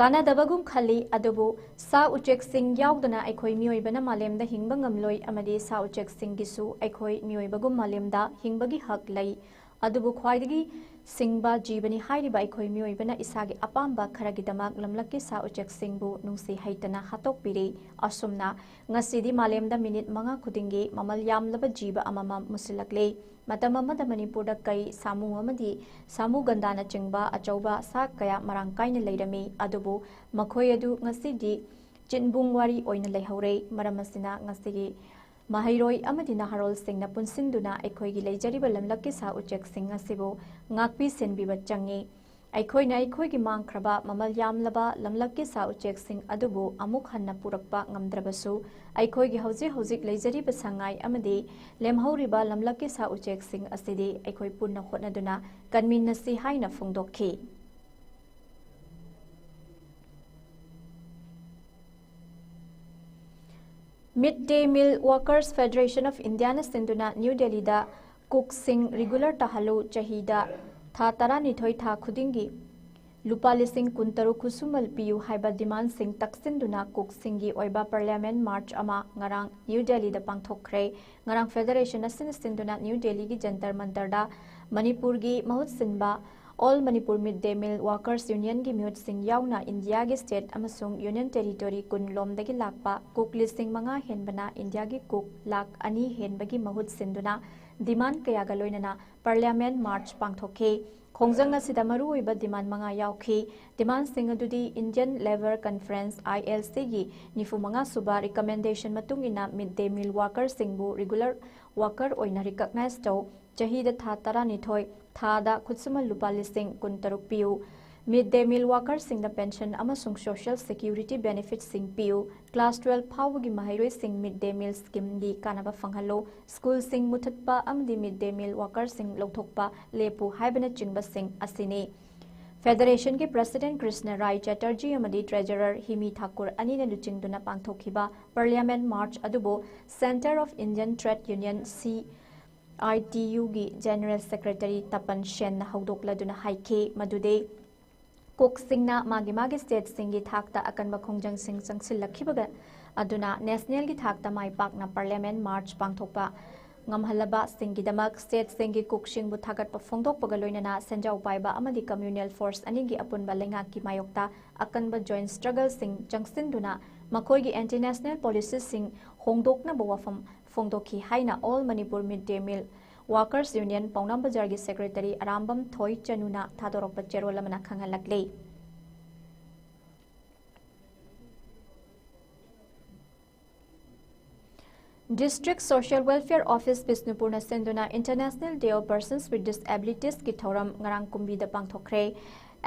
ꯀꯥꯟꯅꯗꯕꯒꯨꯝ ꯈꯜꯂꯤ, ꯑꯗꯨꯕꯨ ꯁꯥ ꯎꯆꯦꯛꯁꯤꯡ ꯌꯥꯎꯗꯅ ꯑꯩꯈꯣꯏ ꯃꯤꯑꯣꯏꯕꯅ ꯃꯥꯂꯦꯝꯗ ꯍꯤꯡꯕ ꯉꯝꯂꯣꯏ, ꯑꯃꯗꯤ ꯁꯥ ꯎꯆꯦꯛꯁꯤꯡꯒꯤꯁꯨ ꯑꯩꯈꯣꯏ ꯃꯤꯑꯣꯏꯕꯒꯨꯝ ꯃꯥꯂꯦꯝꯗ ꯍꯤꯡꯕꯒꯤ ꯍꯛ ꯂꯩ꯫ ꯑꯗꯨꯕꯨ ꯈ꯭ꯋꯥꯏꯗꯒꯤ ꯁꯤꯡꯕ ꯖꯤꯕꯅꯤ ꯍꯥꯏꯔꯤꯕ ꯑꯩꯈꯣꯏ ꯃꯤꯑꯣꯏꯕꯅ ꯏꯁꯥꯒꯤ ꯑꯄꯥꯝꯕ ꯈꯔꯒꯤꯗꯃꯛ ꯂꯝꯂꯛꯀꯤ ꯁꯥ ꯎꯆꯦꯛꯁꯤꯡꯕꯨ ꯅꯨꯡꯁꯤ ꯍꯩꯇꯅ ꯍꯥꯠꯇꯣꯛꯄꯤꯔꯤ꯫ ꯑꯁꯨꯝꯅ ꯉꯁꯤꯗꯤ ꯃꯥꯂꯦꯝꯗ ꯃꯤꯅꯤꯠ ꯃꯉꯥ ꯈꯨꯗꯤꯡꯒꯤ ꯃꯃꯜ ꯌꯥꯝꯂꯕ ꯖꯤꯕ ꯑꯃꯃꯝ ꯃꯨꯁꯤꯜꯂꯛꯂꯦ꯫ ꯃꯇꯝ ꯑꯃꯗ ꯃꯅꯤꯄꯨꯔꯗ ꯀꯩ, ꯁꯥꯃꯨ ꯑꯃꯗꯤ ꯁꯥꯃꯨ ꯒꯟꯗꯥꯅꯆꯤꯡꯕ ꯑꯆꯧꯕ ꯁꯥ ꯀꯌꯥ ꯃꯔꯥꯡ ꯀꯥꯏꯅ ꯂꯩꯔꯝꯃꯤ꯫ ꯑꯗꯨꯕꯨ ꯃꯈꯣꯏ ꯑꯗꯨ ꯉꯁꯤꯗꯤ ꯆꯤꯟꯕꯨꯡ ꯋꯥꯔꯤ ꯑꯣꯏꯅ ꯂꯩꯍꯧꯔꯦ꯫ ꯃꯔꯝ ꯑꯁꯤꯅ ꯉꯁꯤꯒꯤ ꯃꯍꯩꯔꯣꯏ ꯑꯃꯗꯤ ꯅꯍꯥꯔꯣꯜꯁꯤꯡꯅ ꯄꯨꯟꯁꯤꯟꯗꯨꯅ ꯑꯩꯈꯣꯏꯒꯤ ꯂꯩꯖꯔꯤꯕ ꯂꯝꯂꯛꯀꯤ ꯁꯥ ꯎꯆꯦꯛꯁꯤꯡ ꯑꯁꯤꯕꯨ ꯉꯥꯛꯄꯤ ꯁꯦꯟꯕꯤꯕ ꯆꯪꯉꯤ꯫ ꯑꯩꯈꯣꯏꯅ ꯑꯩꯈꯣꯏꯒꯤ ꯃꯥꯡꯈ꯭ꯔꯕ ꯃꯃꯜ ꯌꯥꯝꯂꯕ ꯂꯝꯂꯛꯀꯤ ꯁꯥ ꯎꯆꯦꯛꯁꯤꯡ ꯑꯗꯨꯕꯨ ꯑꯃꯨꯛ ꯍꯟꯅ ꯄꯨꯔꯛꯄ ꯉꯝꯗ꯭ꯔꯕꯁꯨ, ꯑꯩꯈꯣꯏꯒꯤ ꯍꯧꯖꯤꯛ ꯍꯧꯖꯤꯛ ꯂꯩꯖꯔꯤꯕ ꯁꯉꯥꯏ ꯑꯃꯗꯤ ꯂꯦꯝꯍꯧꯔꯤꯕ ꯂꯝꯂꯛꯀꯤ ꯁꯥ ꯎꯆꯦꯛꯁꯤꯡ ꯑꯁꯤꯗꯤ ꯑꯩꯈꯣꯏ ꯄꯨꯟꯅ ꯍꯣꯠꯅꯗꯨꯅ ꯀꯟꯃꯤꯟꯅꯁꯤ ꯍꯥꯏꯅ ꯐꯣꯡꯗꯣꯛꯈꯤ꯫ Mid Day Meal Workers Federation of Indiaꯅ ꯁꯤꯟꯗꯨꯅ ꯅ꯭ꯌꯨ ꯗꯦꯜꯂꯤꯗ ꯀꯨꯛꯁꯤꯡ ꯔꯤꯒꯨꯂꯔ ꯇꯥꯍꯜꯂꯨ, ꯆꯍꯤꯗ ꯊꯥ ꯇꯔꯥꯅꯤꯊꯣꯏ ꯊꯥ ꯈꯨꯗꯤꯡꯒꯤ ꯂꯨꯄꯥ ꯂꯤꯁꯤꯡ ꯀꯨꯟꯇꯔꯨꯛ ꯈꯨꯠꯁꯨꯃꯜ ꯄꯤꯌꯨ ꯍꯥꯏꯕ ꯗꯤꯃꯥꯟꯁꯤꯡ ꯇꯛꯁꯤꯟꯗꯨꯅ ꯀꯨꯛꯁꯤꯡꯒꯤ ꯑꯣꯏꯕ ꯄꯥꯔꯂꯤꯌꯥꯃꯦꯟ ꯃꯥꯔꯆ ꯑꯃ ꯉꯔꯥꯡ ꯅ꯭ꯌꯨ ꯗꯦꯜꯂꯤꯗ ꯄꯥꯡꯊꯣꯛꯈ꯭ꯔꯦ꯫ ꯉꯔꯥꯡ ꯐꯦꯗꯔꯦꯁꯟ ꯑꯁꯤꯅ ꯁꯤꯟꯗꯨꯅ ꯅ꯭ꯌꯨ ꯗꯦꯜꯂꯤꯒꯤ ꯖꯟꯇꯔ ꯃꯟꯇꯔꯗ ꯃꯅꯤꯄꯨꯔꯒꯤ ꯃꯍꯨꯠ ꯁꯤꯟꯕ All Manipur Mid Day Meal Workers Unionꯒꯤ ꯃꯤꯍꯨꯠꯁꯤꯡ ꯌꯥꯎꯅ ꯏꯟꯗꯤꯌꯥꯒꯤ ꯁ꯭ꯇꯦꯠ ꯑꯃꯁꯨꯡ ꯌꯨꯅꯤꯌꯟ ꯇꯦꯔꯤꯇꯣꯔꯤ ꯀꯨꯟ ꯂꯣꯝꯗꯒꯤ ꯂꯥꯛꯄ ꯀꯨꯛ ꯂꯤꯁꯤꯡ ꯃꯉꯥ ꯍꯦꯟꯕꯅ ꯏꯟꯗꯤꯌꯥꯒꯤ ꯀꯨꯛ ꯂꯥꯈ ꯑꯅꯤ ꯍꯦꯟꯕꯒꯤ ꯃꯍꯨꯠ ꯁꯤꯟꯗꯨꯅ ꯗꯤꯃꯥꯟ ꯀꯌꯥꯒ ꯂꯣꯏꯅꯅ ꯄꯥꯔꯂꯤꯌꯥꯃꯦꯟ ꯃꯥꯔꯆ ꯄꯥꯡꯊꯣꯛꯈꯤ꯫ ꯈꯣꯡꯖꯪ ꯑꯁꯤꯗ ꯃꯔꯨꯑꯣꯏꯕ ꯗꯤꯃꯥꯟ ꯃꯉꯥ ꯌꯥꯎꯈꯤ꯫ ꯗꯤꯃꯥꯟꯁꯤꯡ ꯑꯗꯨꯗꯤ Indian Labour Conference, ILCꯒꯤ ꯅꯤꯐꯨ ꯃꯉꯥ ꯁꯨꯕ ꯔꯤꯀꯃꯦꯟꯗꯦꯁꯟ ꯃꯇꯨꯡ ꯏꯟꯅ Mid Day Meal Workerꯁꯤꯡꯕꯨ ꯔꯤꯒꯨꯂꯔ ꯋꯥꯀꯔ ꯑꯣꯏꯅ ꯔꯤꯀꯛꯅꯥꯏꯖ ꯇꯧ, ꯆꯍꯤꯗ ꯊꯥ ꯇꯔꯥꯅꯤꯊꯣꯏ, ꯊꯥꯗ ꯈꯨꯠꯁꯨꯃꯜ ꯂꯨꯄꯥ ꯂꯤꯁꯤꯡ ꯀꯨꯟꯇꯔꯨꯛ ꯄꯤꯌꯨ꯫ Mid Day Meal Workerꯁꯤꯡꯗ ꯄꯦꯟꯁꯟ ꯑꯃꯁꯨꯡ ꯁꯣꯁꯤꯌꯦꯜ ꯁꯦꯀ꯭ꯌꯨꯔꯤꯇꯤ ꯕꯦꯅꯤꯐꯤꯠꯁꯤꯡ ꯄꯤꯌꯨ꯫ ꯀ꯭ꯂꯥꯁ ꯇꯨꯋꯦꯜꯐ ꯐꯥꯎꯕꯒꯤ ꯃꯍꯩꯔꯣꯏꯁꯤꯡ Mid Day Mealꯁꯀꯤꯝꯒꯤ ꯀꯥꯟꯅꯕ ꯐꯪꯍꯜꯂꯨ꯫ ꯁ꯭ꯀꯨꯜꯁꯤꯡ ꯃꯨꯊꯠꯄ ꯑꯃꯗꯤ Mid Day Meal Workerꯁꯤꯡ ꯂꯧꯊꯣꯛꯄ ꯂꯦꯞꯄꯨ ꯍꯥꯏꯕꯅꯆꯤꯡꯕꯁꯤꯡ ꯑꯁꯤꯅꯤ꯫ ꯐꯦꯗꯔꯦꯁꯟꯒꯤ ꯄ꯭ꯔꯁꯤꯗꯦꯟꯠ ꯀ꯭ꯔꯤꯁꯅ ꯔꯥꯏ ꯆꯦꯇꯔꯖꯤ ꯑꯃꯗꯤ ꯇ꯭ꯔꯦꯖꯔꯔ ꯍꯤꯃꯤ ꯊꯥꯀꯨꯔ ꯑꯅꯤꯅ ꯂꯨꯆꯤꯡꯗꯨꯅ ꯄꯥꯡꯊꯣꯛꯈꯤꯕ ꯄꯥꯔꯂꯤꯌꯥꯃꯦꯟ ꯃꯥꯔꯆ ꯑꯗꯨꯕꯨ Centre of Indian Trade Union, CITUꯒꯤ ꯖꯦꯅꯔꯦꯜ ꯁꯦꯀ꯭ꯔꯦꯇꯔꯤ ꯇꯄꯟ ꯁꯦꯟꯅ ꯍꯧꯗꯣꯛꯂꯗꯨꯅ ꯍꯥꯏꯈꯤ ꯃꯗꯨꯗꯤ ꯀꯨꯛꯁꯤꯡꯅ ꯃꯥꯒꯤ ꯃꯥꯒꯤ ꯁ꯭ꯇꯦꯠꯁꯤꯡꯒꯤ ꯊꯥꯛꯇ ꯑꯀꯟꯕ ꯈꯣꯡꯖꯪꯁꯤꯡ ꯆꯪꯁꯤꯜꯂꯛꯈꯤꯕꯒ ꯑꯗꯨꯅ ꯅꯦꯁꯅꯦꯜꯒꯤ ꯊꯥꯛꯇ ꯃꯥꯏ ꯄꯥꯛꯅ ꯄꯥꯔꯂꯤꯌꯥꯃꯦꯟ ꯃꯥꯔꯆ ꯄꯥꯡꯊꯣꯛꯄ ꯉꯝꯍꯜꯂꯕꯁꯤꯡꯒꯤꯗꯃꯛ ꯁ꯭ꯇꯦꯠꯁꯤꯡꯒꯤ ꯀꯨꯛꯁꯤꯡꯕꯨ ꯊꯥꯒꯠꯄ ꯐꯣꯡꯗꯣꯛꯄꯒ ꯂꯣꯏꯅꯅ ꯁꯦꯟꯖꯥꯎ ꯄꯥꯏꯕ ꯑꯃꯗꯤ ꯀꯝꯌꯨꯅꯦꯜ ꯐꯣꯔꯁ ꯑꯅꯤꯒꯤ ꯑꯄꯨꯟꯕ ꯂꯩꯉꯥꯛꯀꯤ ꯃꯥꯌꯣꯛꯇ ꯑꯀꯟꯕ ꯖꯣꯏꯟꯠ ꯁ꯭ꯇ꯭ꯔꯒꯜꯁꯤꯡ ꯆꯪꯁꯤꯟꯗꯨꯅ ꯃꯈꯣꯏꯒꯤ ꯑꯦꯟꯇꯤ ꯅꯦꯁꯅꯦꯜ ꯄꯣꯂꯤꯁꯤꯁꯤꯡ ꯍꯣꯡꯗꯣꯛꯅꯕ ꯋꯥꯐꯝ ꯐꯣꯡꯗꯣꯛꯈꯤ ꯍꯥꯏꯅ ꯑꯣꯜ ꯃꯅꯤꯄꯨꯔ ꯃꯤꯗ ꯗꯦ ꯃꯤꯜ ꯋꯥꯔꯀꯔꯁ ꯌꯨꯅꯤꯌꯟ ꯄꯥꯎꯅꯥ ꯕꯖꯥꯔꯒꯤ ꯁꯦꯀ꯭ꯔꯦꯇꯔꯤ ꯑꯔꯥꯝꯕꯝ ꯊꯣꯏ ꯆꯅꯨꯅ ꯊꯥꯗꯣꯔꯛꯄ ꯆꯦꯔꯣꯜ ꯑꯃꯅ ꯈꯪꯍꯜꯂꯛꯂꯤ꯫ District Social Welfare Office ꯕꯤꯁꯅꯨꯄꯨꯔꯅ ꯁꯤꯟꯗꯨꯅ International Day of Persons with Disabilities ꯀꯤ ꯊꯧꯔꯝ ꯉꯔꯥꯡ ꯀꯨꯝꯕꯤꯗ ꯄꯥꯡꯊꯣꯛꯈ꯭ꯔꯦ꯫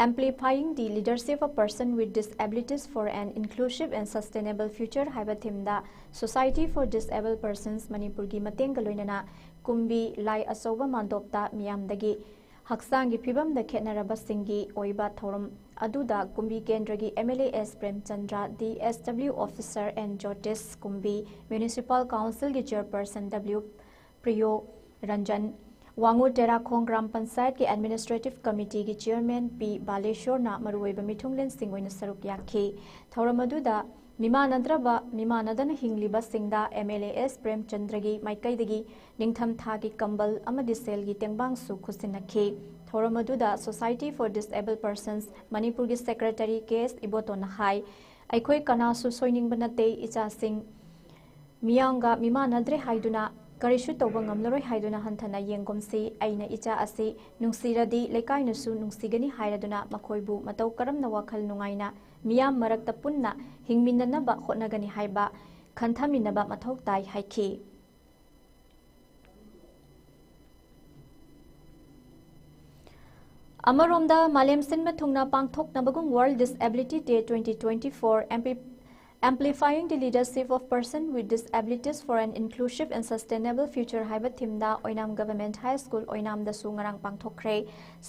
Amplifying the Leadership of Person with Disabilities for an Inclusive and Sustainable Future ꯍꯥꯏꯕ ꯊꯤꯝꯗ Society for Disabled Persons ꯃꯅꯤꯄꯨꯔꯒꯤ ꯃꯇꯦꯡꯒ ꯂꯣꯏꯅꯅ ꯀꯨꯝꯕꯤ ꯂꯥꯏ ꯑꯆꯧꯕ ꯃꯥꯟꯗꯣꯞꯇ ꯃꯤꯌꯥꯝꯗꯒꯤ ꯍꯛꯆꯥꯡꯒꯤ ꯐꯤꯕꯝꯗ ꯈꯦꯠꯅꯔꯕꯁꯤꯡꯒꯤ ꯑꯣꯏꯕ ꯊꯧꯔꯝ ꯑꯗꯨꯗ ꯀꯨꯝꯕꯤ ꯀꯦꯟꯗ꯭ꯔꯒꯤ M L A S Premchandra, D S W officer N Jotish Kumbi, municipal ꯀꯥꯎꯟꯁꯤꯜꯒꯤ ꯆꯦꯌꯔꯄꯔꯁꯟ ꯗꯕ꯭ꯂꯤꯎ ꯄ꯭ꯔꯤꯌꯣ ꯔꯟꯖꯟ, ꯋꯥꯉꯨ ꯇꯦꯔꯥꯈꯣꯡ ꯒ꯭ꯔꯥꯝ ꯄꯟꯆꯥꯌꯠꯀꯤ ꯑꯦꯗꯃꯤꯅꯤꯁꯇ꯭ꯔꯦꯇꯤꯚ ꯀꯃꯤꯇꯤꯒꯤ ꯆꯦꯌꯔꯃꯦꯟ ꯄꯤ ꯕꯥꯂꯦꯁꯣꯔꯅ ꯃꯔꯨꯑꯣꯏꯕ ꯃꯤꯊꯨꯡꯂꯦꯟꯁꯤꯡ ꯑꯣꯏꯅ ꯁꯔꯨꯛ ꯌꯥꯈꯤ꯫ ꯊꯧꯔꯝ ꯑꯗꯨꯗ ꯃꯤꯃꯥꯟꯅꯗ꯭ꯔꯕ, ꯃꯤꯃꯥꯟꯅꯗꯅ ꯍꯤꯡꯂꯤꯕꯁꯤꯡꯗ ꯑꯦꯝ ꯑꯦꯜ ꯑꯦ ꯑꯦꯁ ꯄ꯭ꯔꯦꯝꯆꯟꯗ꯭ꯔꯒꯤ ꯃꯥꯏꯀꯩꯗꯒꯤ ꯅꯤꯡꯊꯝꯊꯥꯒꯤ ꯀꯝꯕꯜ ꯑꯃꯗꯤ ꯁꯦꯜꯒꯤ ꯇꯦꯡꯕꯥꯡꯁꯨ ꯈꯨꯠꯁꯤꯟꯅꯈꯤ꯫ ꯊꯧꯔꯝ ꯑꯗꯨꯗ Society for Disabled Persons ꯃꯅꯤꯄꯨꯔꯒꯤ ꯁꯦꯀ꯭ꯔꯦꯇꯔꯤ ꯀꯦ ꯑꯦꯁ ꯏꯕꯣꯇꯣꯟꯅ ꯍꯥꯏ, ꯑꯩꯈꯣꯏ ꯀꯅꯥꯁꯨ ꯁꯣꯏꯅꯤꯡꯕ ꯅꯠꯇꯦ, ꯏꯆꯥꯁꯤꯡ ꯃꯤꯌꯥꯝꯒ ꯃꯤꯃꯥꯟꯅꯗ꯭ꯔꯦ ꯍꯥꯏꯗꯨꯅ, ꯀꯔꯤꯁꯨ ꯇꯧꯕ ꯉꯝꯂꯔꯣꯏ ꯍꯥꯏꯗꯨꯅ ꯍꯟꯊꯅ ꯌꯦꯡꯒꯨꯝꯁꯤ꯫ ꯑꯩꯅ ꯏꯆꯥ ꯑꯁꯤ ꯅꯨꯡꯁꯤꯔꯗꯤ ꯂꯩꯀꯥꯏꯅꯁꯨ ꯅꯨꯡꯁꯤꯒꯅꯤ ꯍꯥꯏꯔꯗꯨꯅ ꯃꯈꯣꯏꯕꯨ ꯃꯇꯧ ꯀꯔꯝꯅ ꯋꯥꯈꯜ ꯅꯨꯡꯉꯥꯏꯅ ꯃꯤꯌꯥꯝ ꯃꯔꯛꯇ ꯄꯨꯟꯅ ꯍꯤꯡꯃꯤꯟꯅꯅꯕ ꯍꯣꯠꯅꯒꯅꯤ ꯍꯥꯏꯕ ꯈꯟꯊꯃꯤꯟꯅꯕ ꯃꯊꯧ ꯇꯥꯏ ꯍꯥꯏꯈꯤ꯫ ꯑꯃꯔꯣꯝꯗ, ꯃꯥꯂꯦꯝ ꯁꯤꯟꯕ ꯊꯨꯡꯅ ꯄꯥꯡꯊꯣꯛꯅꯕꯒꯨꯝ World Disability Day twenty twenty-four, Ampli-, Amplifying the Leadership of Person with Disabilities for an Inclusive and Sustainable Future ꯍꯥꯏꯕ ꯊꯤꯝꯗ ꯑꯣꯏꯅꯥꯝ ꯒꯚꯔꯟꯃꯦꯟꯠ ꯍꯥꯏ ꯁ꯭ꯀꯨꯜ ꯑꯣꯏꯅꯥꯝꯗꯁꯨ ꯉꯔꯥꯡ ꯄꯥꯡꯊꯣꯛꯈ꯭ꯔꯦ꯫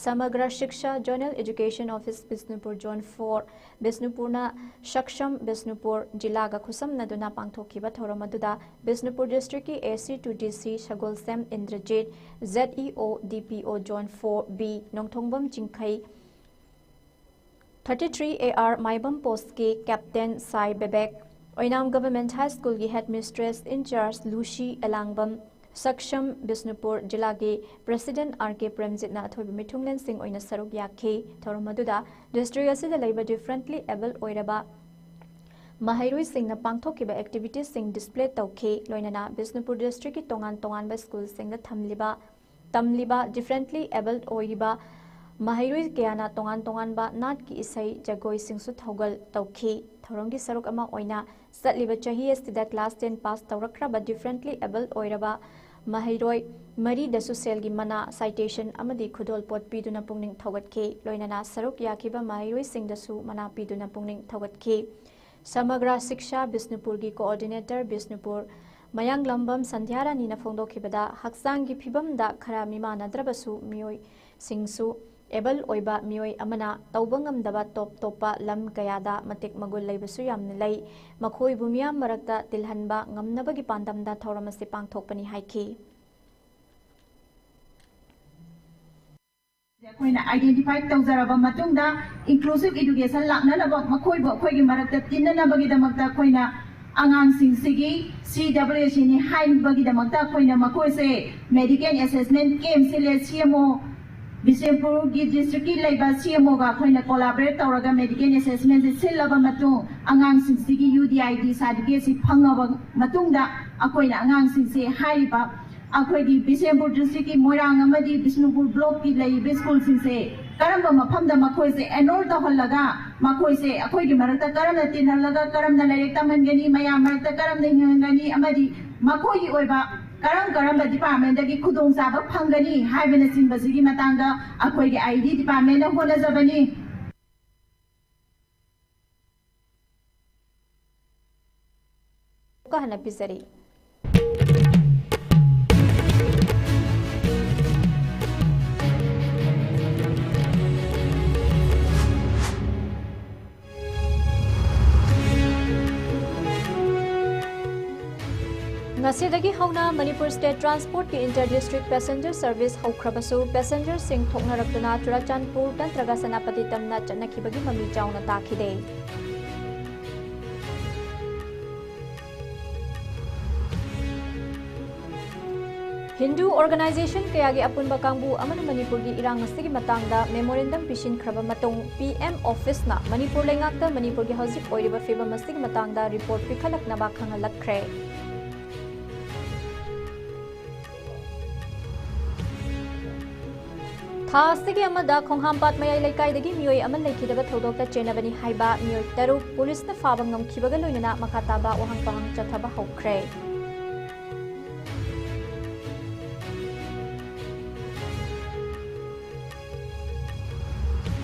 Samagra Shiksha zonal education office Bishnupur zone four, ꯕꯤꯁꯅꯨꯄꯨꯔꯅ ꯁꯛꯁꯝ ꯕꯤꯁꯅꯨꯄꯨꯔ ꯖꯤꯂꯥꯒ ꯈꯨꯠꯁꯝꯅꯗꯨꯅ ꯄꯥꯡꯊꯣꯛꯈꯤꯕ ꯊꯧꯔꯝ ꯑꯗꯨꯗ ꯕꯤꯁꯅꯨꯄꯨꯔ ꯗꯤꯁꯇ꯭ꯔꯤꯛꯀꯤ ꯑꯦ ꯁꯤ ꯇꯨ ꯗꯤ ꯁꯤ ꯁꯒꯣꯜꯁꯦꯝ ꯏꯟꯗ꯭ꯔꯖꯤꯠ, ꯖꯦꯗ ꯏ ꯑꯣ D P O zone four B Nongthombam Chingkhei, thirty three A R Maibam ꯄꯣꯁꯀꯤ captain Sai Bebek, Oinam government high ꯁ꯭ꯀꯨꯜꯒꯤ headmistress incharge Lucy Elangbam, ꯁꯛꯁꯝ ꯕꯤꯁꯅꯨꯄꯨꯔ ꯖꯤꯂꯥꯒꯤ ꯄ꯭ꯔꯦꯁꯤꯗꯦꯟꯠ ꯑꯥꯔ ꯀꯦ ꯄ꯭ꯔꯦꯝꯖꯤꯠꯅ ꯑꯊꯣꯏꯕ ꯃꯤꯊꯨꯡꯂꯦꯟꯁꯤꯡ ꯑꯣꯏꯅ ꯁꯔꯨꯛ ꯌꯥꯈꯤ꯫ ꯊꯧꯔꯝ ꯑꯗꯨꯗ ꯗꯤꯁꯇ꯭ꯔꯤꯛ ꯑꯁꯤꯗ ꯂꯩꯕ differently abled ꯑꯣꯏꯔꯕ ꯃꯍꯩꯔꯣꯏꯁꯤꯡꯅ ꯄꯥꯡꯊꯣꯛꯈꯤꯕ activities ꯁꯤꯡ display ꯇꯧꯈꯤ꯫ ꯂꯣꯏꯅꯅ ꯕꯤꯁꯅꯨꯄꯨꯔ ꯗꯤꯁꯇ꯭ꯔꯤꯛꯀꯤ ꯇꯣꯉꯥꯟ ꯇꯣꯉꯥꯟꯕ ꯁ꯭ꯀꯨꯜꯁꯤꯡꯗ ꯊꯝꯂꯤꯕ, ꯇꯝꯂꯤꯕ differently abled ꯑꯣꯏꯔꯤꯕ ꯃꯍꯩꯔꯣꯏ ꯀꯌꯥꯅ ꯇꯣꯉꯥꯟ ꯇꯣꯉꯥꯟꯕ ꯅꯥꯠꯀꯤ ꯏꯁꯩ ꯖꯒꯣꯏꯁꯤꯡꯁꯨ ꯊꯧꯒꯜ ꯇꯧꯈꯤ꯫ ꯊꯧꯔꯝꯒꯤ ꯁꯔꯨꯛ ꯑꯃ ꯑꯣꯏꯅ ꯆꯠꯂꯤꯕ ꯆꯍꯤ ꯑꯁꯤꯗ class ten pass ꯇꯧꯔꯛꯈ꯭ꯔꯕ differently abled ꯑꯣꯏꯔꯕ ꯃꯍꯩꯔꯣꯏ ꯃꯔꯤꯗꯁꯨ ꯁꯦꯜꯒꯤ ꯃꯅꯥ, citation ꯑꯃꯗꯤ ꯈꯨꯗꯣꯜꯄꯣꯠ ꯄꯤꯗꯨꯅ ꯄꯨꯛꯅꯤꯡ ꯊꯧꯒꯠꯈꯤ꯫ ꯂꯣꯏꯅꯅ ꯁꯔꯨꯛ ꯌꯥꯈꯤꯕ ꯃꯍꯩꯔꯣꯏꯁꯤꯡꯗꯁꯨ ꯃꯅꯥ ꯄꯤꯗꯨꯅ ꯄꯨꯛꯅꯤꯡ ꯊꯧꯒꯠꯈꯤ꯫ ꯁꯃꯒ꯭ꯔꯥ ꯁꯤꯛꯁꯥ ꯕꯤꯁꯅꯨꯄꯨꯔꯒꯤ coordinator ꯕꯤꯁꯅꯨꯄꯨꯔ ꯃꯌꯥꯡꯂꯝꯕꯝ ꯁꯟꯙ꯭ꯌꯥꯔꯥꯅꯤꯅ ꯐꯣꯡꯗꯣꯛꯈꯤꯕꯗ, ꯍꯛꯆꯥꯡꯒꯤ ꯐꯤꯕꯝꯗ ꯈꯔ ꯃꯤꯃꯥꯟꯅꯗ꯭ꯔꯕꯁꯨ ꯃꯤꯑꯣꯏꯁꯤꯡꯁꯨ able ꯑꯣꯏꯕ ꯃꯤꯑꯣꯏ ꯑꯃꯅ ꯇꯧꯕ ꯉꯝꯗꯕ ꯇꯣꯞ ꯇꯣꯞꯄ ꯂꯝ ꯀꯌꯥꯗ ꯃꯇꯤꯛ ꯃꯒꯨꯟ ꯂꯩꯕꯁꯨ ꯌꯥꯝꯅ ꯂꯩ꯫ ꯃꯈꯣꯏꯕꯨ ꯃꯤꯌꯥꯝ ꯃꯔꯛꯇ ꯇꯤꯜꯍꯟꯕ ꯉꯝꯅꯕꯒꯤ ꯄꯥꯟꯗꯝꯗ ꯊꯧꯔꯝ ꯑꯁꯤ ꯄꯥꯡꯊꯣꯛꯄꯅꯤ ꯍꯥꯏꯈꯤ꯫ ꯑꯩꯈꯣꯏꯅ identify ꯇꯧꯖꯔꯕ ꯃꯇꯨꯡꯗ inclusive education ꯂꯥꯛꯅꯅꯕ, ꯃꯈꯣꯏꯕꯨ ꯑꯩꯈꯣꯏꯒꯤ ꯃꯔꯛꯇ ꯇꯤꯟꯅꯅꯕꯒꯤꯗꯃꯛꯇ ꯑꯩꯈꯣꯏꯅ ꯑꯉꯥꯡꯁꯤꯡꯁꯤꯒꯤ C W S ꯅꯤ ꯍꯥꯏꯕꯒꯤꯗꯃꯛꯇ ꯑꯩꯈꯣꯏꯅ ꯃꯈꯣꯏꯁꯦ medical assessment camp ꯁꯤꯜꯂꯦ꯫ C M O, ꯕꯤꯁꯦꯝꯄꯨꯔꯒꯤ district ꯀꯤ ꯂꯩꯕ C M O ꯒ ꯑꯩꯈꯣꯏꯅ collaborate ꯇꯧꯔꯒ medical assessment ꯁꯦ ꯁꯤꯜꯂꯕ ꯃꯇꯨꯡ, ꯑꯉꯥꯡꯁꯤꯡꯁꯤꯒꯤ U D I D certificate ꯁꯤ ꯐꯪꯉꯕ ꯃꯇꯨꯡꯗ, ꯑꯩꯈꯣꯏꯅ ꯑꯉꯥꯡꯁꯤꯡꯁꯦ ꯍꯥꯏꯔꯤꯕ ꯑꯩꯈꯣꯏꯒꯤ ꯕꯤꯁꯦꯝꯄꯨꯔ district ꯀꯤ ꯃꯣꯏꯔꯥꯡ ꯑꯃꯗꯤ ꯕꯤꯁꯅꯨꯄꯨꯔ block ꯀꯤ ꯂꯩꯔꯤꯕ ꯁ꯭ꯀꯨꯜꯁꯤꯡꯁꯦ ꯀꯔꯝꯕ ꯃꯐꯝꯗ ꯃꯈꯣꯏꯁꯦ enroll ꯇꯧꯍꯜꯂꯒ, ꯃꯈꯣꯏꯁꯦ ꯑꯩꯈꯣꯏꯒꯤ ꯃꯔꯛꯇ ꯀꯔꯝꯅ ꯇꯤꯟꯍꯜꯂꯒ, ꯀꯔꯝꯅ ꯂꯥꯏꯔꯤꯛ ꯇꯝꯍꯟꯒꯅꯤ, ꯃꯌꯥꯝ ꯃꯔꯛꯇ ꯀꯔꯝꯅ ꯍꯤꯡꯍꯟꯒꯅꯤ, ꯑꯃꯗꯤ ꯃꯈꯣꯏꯒꯤ ꯑꯣꯏꯕ ꯀꯔꯝ ꯀꯔꯝꯕ department ꯇꯒꯤ ꯈꯨꯗꯣꯡꯆꯥꯕ ꯐꯪꯒꯅꯤ ꯍꯥꯏꯕꯅꯆꯤꯡꯕꯁꯤꯒꯤ ꯃꯇꯥꯡꯗ ꯑꯩꯈꯣꯏꯒꯤ I D department ꯅ ꯍꯣꯠꯅꯖꯕꯅꯤ꯫ ꯑꯃꯨꯛꯀ ꯍꯟꯅ ꯄꯤꯖꯔꯤ꯫ ꯉꯁꯤꯗꯒꯤ ꯍꯧꯅ ꯃꯅꯤꯄꯨꯔ State Transport ꯀꯤ inter district passenger service ꯍꯧꯈ꯭ꯔꯕꯁꯨ, passenger ꯁꯤꯡ ꯊꯣꯛꯅꯔꯛꯇꯨꯅ ꯆꯨꯔꯥꯆꯥꯟꯄꯨꯔ ꯅꯠꯇ꯭ꯔꯒ ꯁꯦꯅꯥꯄꯇꯤ ꯇꯝꯅ ꯆꯠꯅꯈꯤꯕꯒꯤ ꯃꯃꯤ ꯆꯥꯎꯅ ꯇꯥꯈꯤꯗꯦ꯫ ꯍꯤꯟꯗꯨ ꯑꯣꯔꯒꯅꯥꯏꯖꯦꯁꯟ ꯀꯌꯥꯒꯤ ꯑꯄꯨꯟꯕ ꯀꯥꯡꯕꯨ ꯑꯃꯅ ꯃꯅꯤꯄꯨꯔꯒꯤ ꯏꯔꯥꯡ ꯑꯁꯤꯒꯤ ꯃꯇꯥꯡꯗ ꯃꯦꯃꯣꯔꯦꯟꯗꯝ ꯄꯤꯁꯤꯟꯈ꯭ꯔꯕ ꯃꯇꯨꯡ, ꯄꯤ ꯑꯦꯝ ꯑꯣꯐꯤꯁꯅ ꯃꯅꯤꯄꯨꯔ ꯂꯩꯉꯥꯛꯇ ꯃꯅꯤꯄꯨꯔꯒꯤ ꯍꯧꯖꯤꯛ ꯑꯣꯏꯔꯤꯕ ꯐꯤꯕꯝ ꯑꯁꯤꯒꯤ ꯃꯇꯥꯡꯗ ꯔꯤꯄꯣꯔꯠ ꯄꯤꯈꯠꯂꯛꯅꯕ ꯈꯪꯍꯜꯂꯛꯈ꯭ꯔꯦ꯫ ꯊꯥ ꯑꯁꯤꯒꯤ ꯑꯃꯗ ꯈꯣꯡꯍꯥꯝꯄꯥꯠ ꯃꯌꯥꯏ ꯂꯩꯀꯥꯏꯗꯒꯤ ꯃꯤꯑꯣꯏ ꯑꯃ ꯂꯩꯈꯤꯗꯕ ꯊꯧꯗꯣꯛꯇ ꯆꯦꯟꯅꯕꯅꯤ ꯍꯥꯏꯕ ꯃꯤꯑꯣꯏ ꯇꯔꯨꯛ ꯄꯨꯂꯤꯁꯅ ꯐꯥꯕ ꯉꯝꯈꯤꯕꯒ ꯂꯣꯏꯅꯅ ꯃꯈꯥ ꯇꯥꯕ ꯋꯥꯍꯪ ꯄꯥꯎꯍꯪ ꯆꯠꯊꯕ ꯍꯧꯈ꯭ꯔꯦ꯫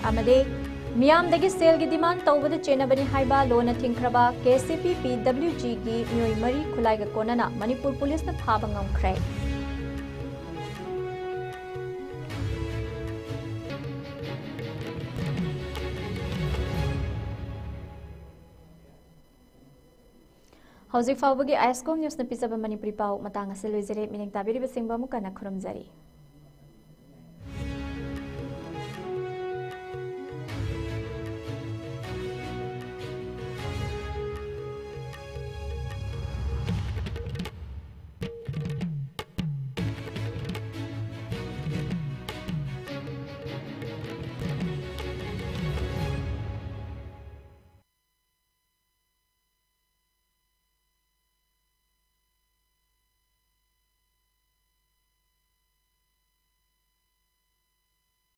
ꯑꯃꯗꯤ ꯃꯤꯌꯥꯝꯗꯒꯤ ꯁꯦꯜꯒꯤ ꯗꯤꯃꯥꯟ ꯇꯧꯕꯗ ꯆꯦꯟꯅꯕꯅꯤ ꯍꯥꯏꯕ ꯂꯣꯅ ꯊꯤꯡꯈ꯭ꯔꯕ ꯀꯦ ꯁꯤ ꯄꯤ ꯄꯤ ꯗꯕ꯭ꯂꯤꯎ ꯖꯤꯒꯤ ꯃꯤꯑꯣꯏ ꯃꯔꯤ ꯈꯨꯠꯂꯥꯏꯒ ꯀꯣꯟꯅꯅ ꯃꯅꯤꯄꯨꯔ ꯄꯨꯂꯤꯁꯅ ꯐꯥꯕ ꯉꯝꯈ꯭ꯔꯦ꯫ ꯍꯧꯖꯤꯛ ꯐꯥꯎꯕꯒꯤ ꯑꯥꯏ ꯑꯦꯁ ꯀꯣ ꯅ꯭ꯌꯨꯁꯅ ꯄꯤꯖꯕ ꯃꯅꯤꯄꯨꯔꯤ ꯄꯥꯎ ꯃꯇꯥꯡ ꯑꯁꯤ ꯂꯣꯏꯖꯔꯦ꯫ ꯃꯤꯠꯌꯦꯡ ꯇꯥꯕꯤꯔꯤꯕꯁꯤꯡꯕꯨ ꯑꯃꯨꯛ ꯍꯟꯅ ꯈꯨꯔꯨꯝꯖꯔꯤ꯫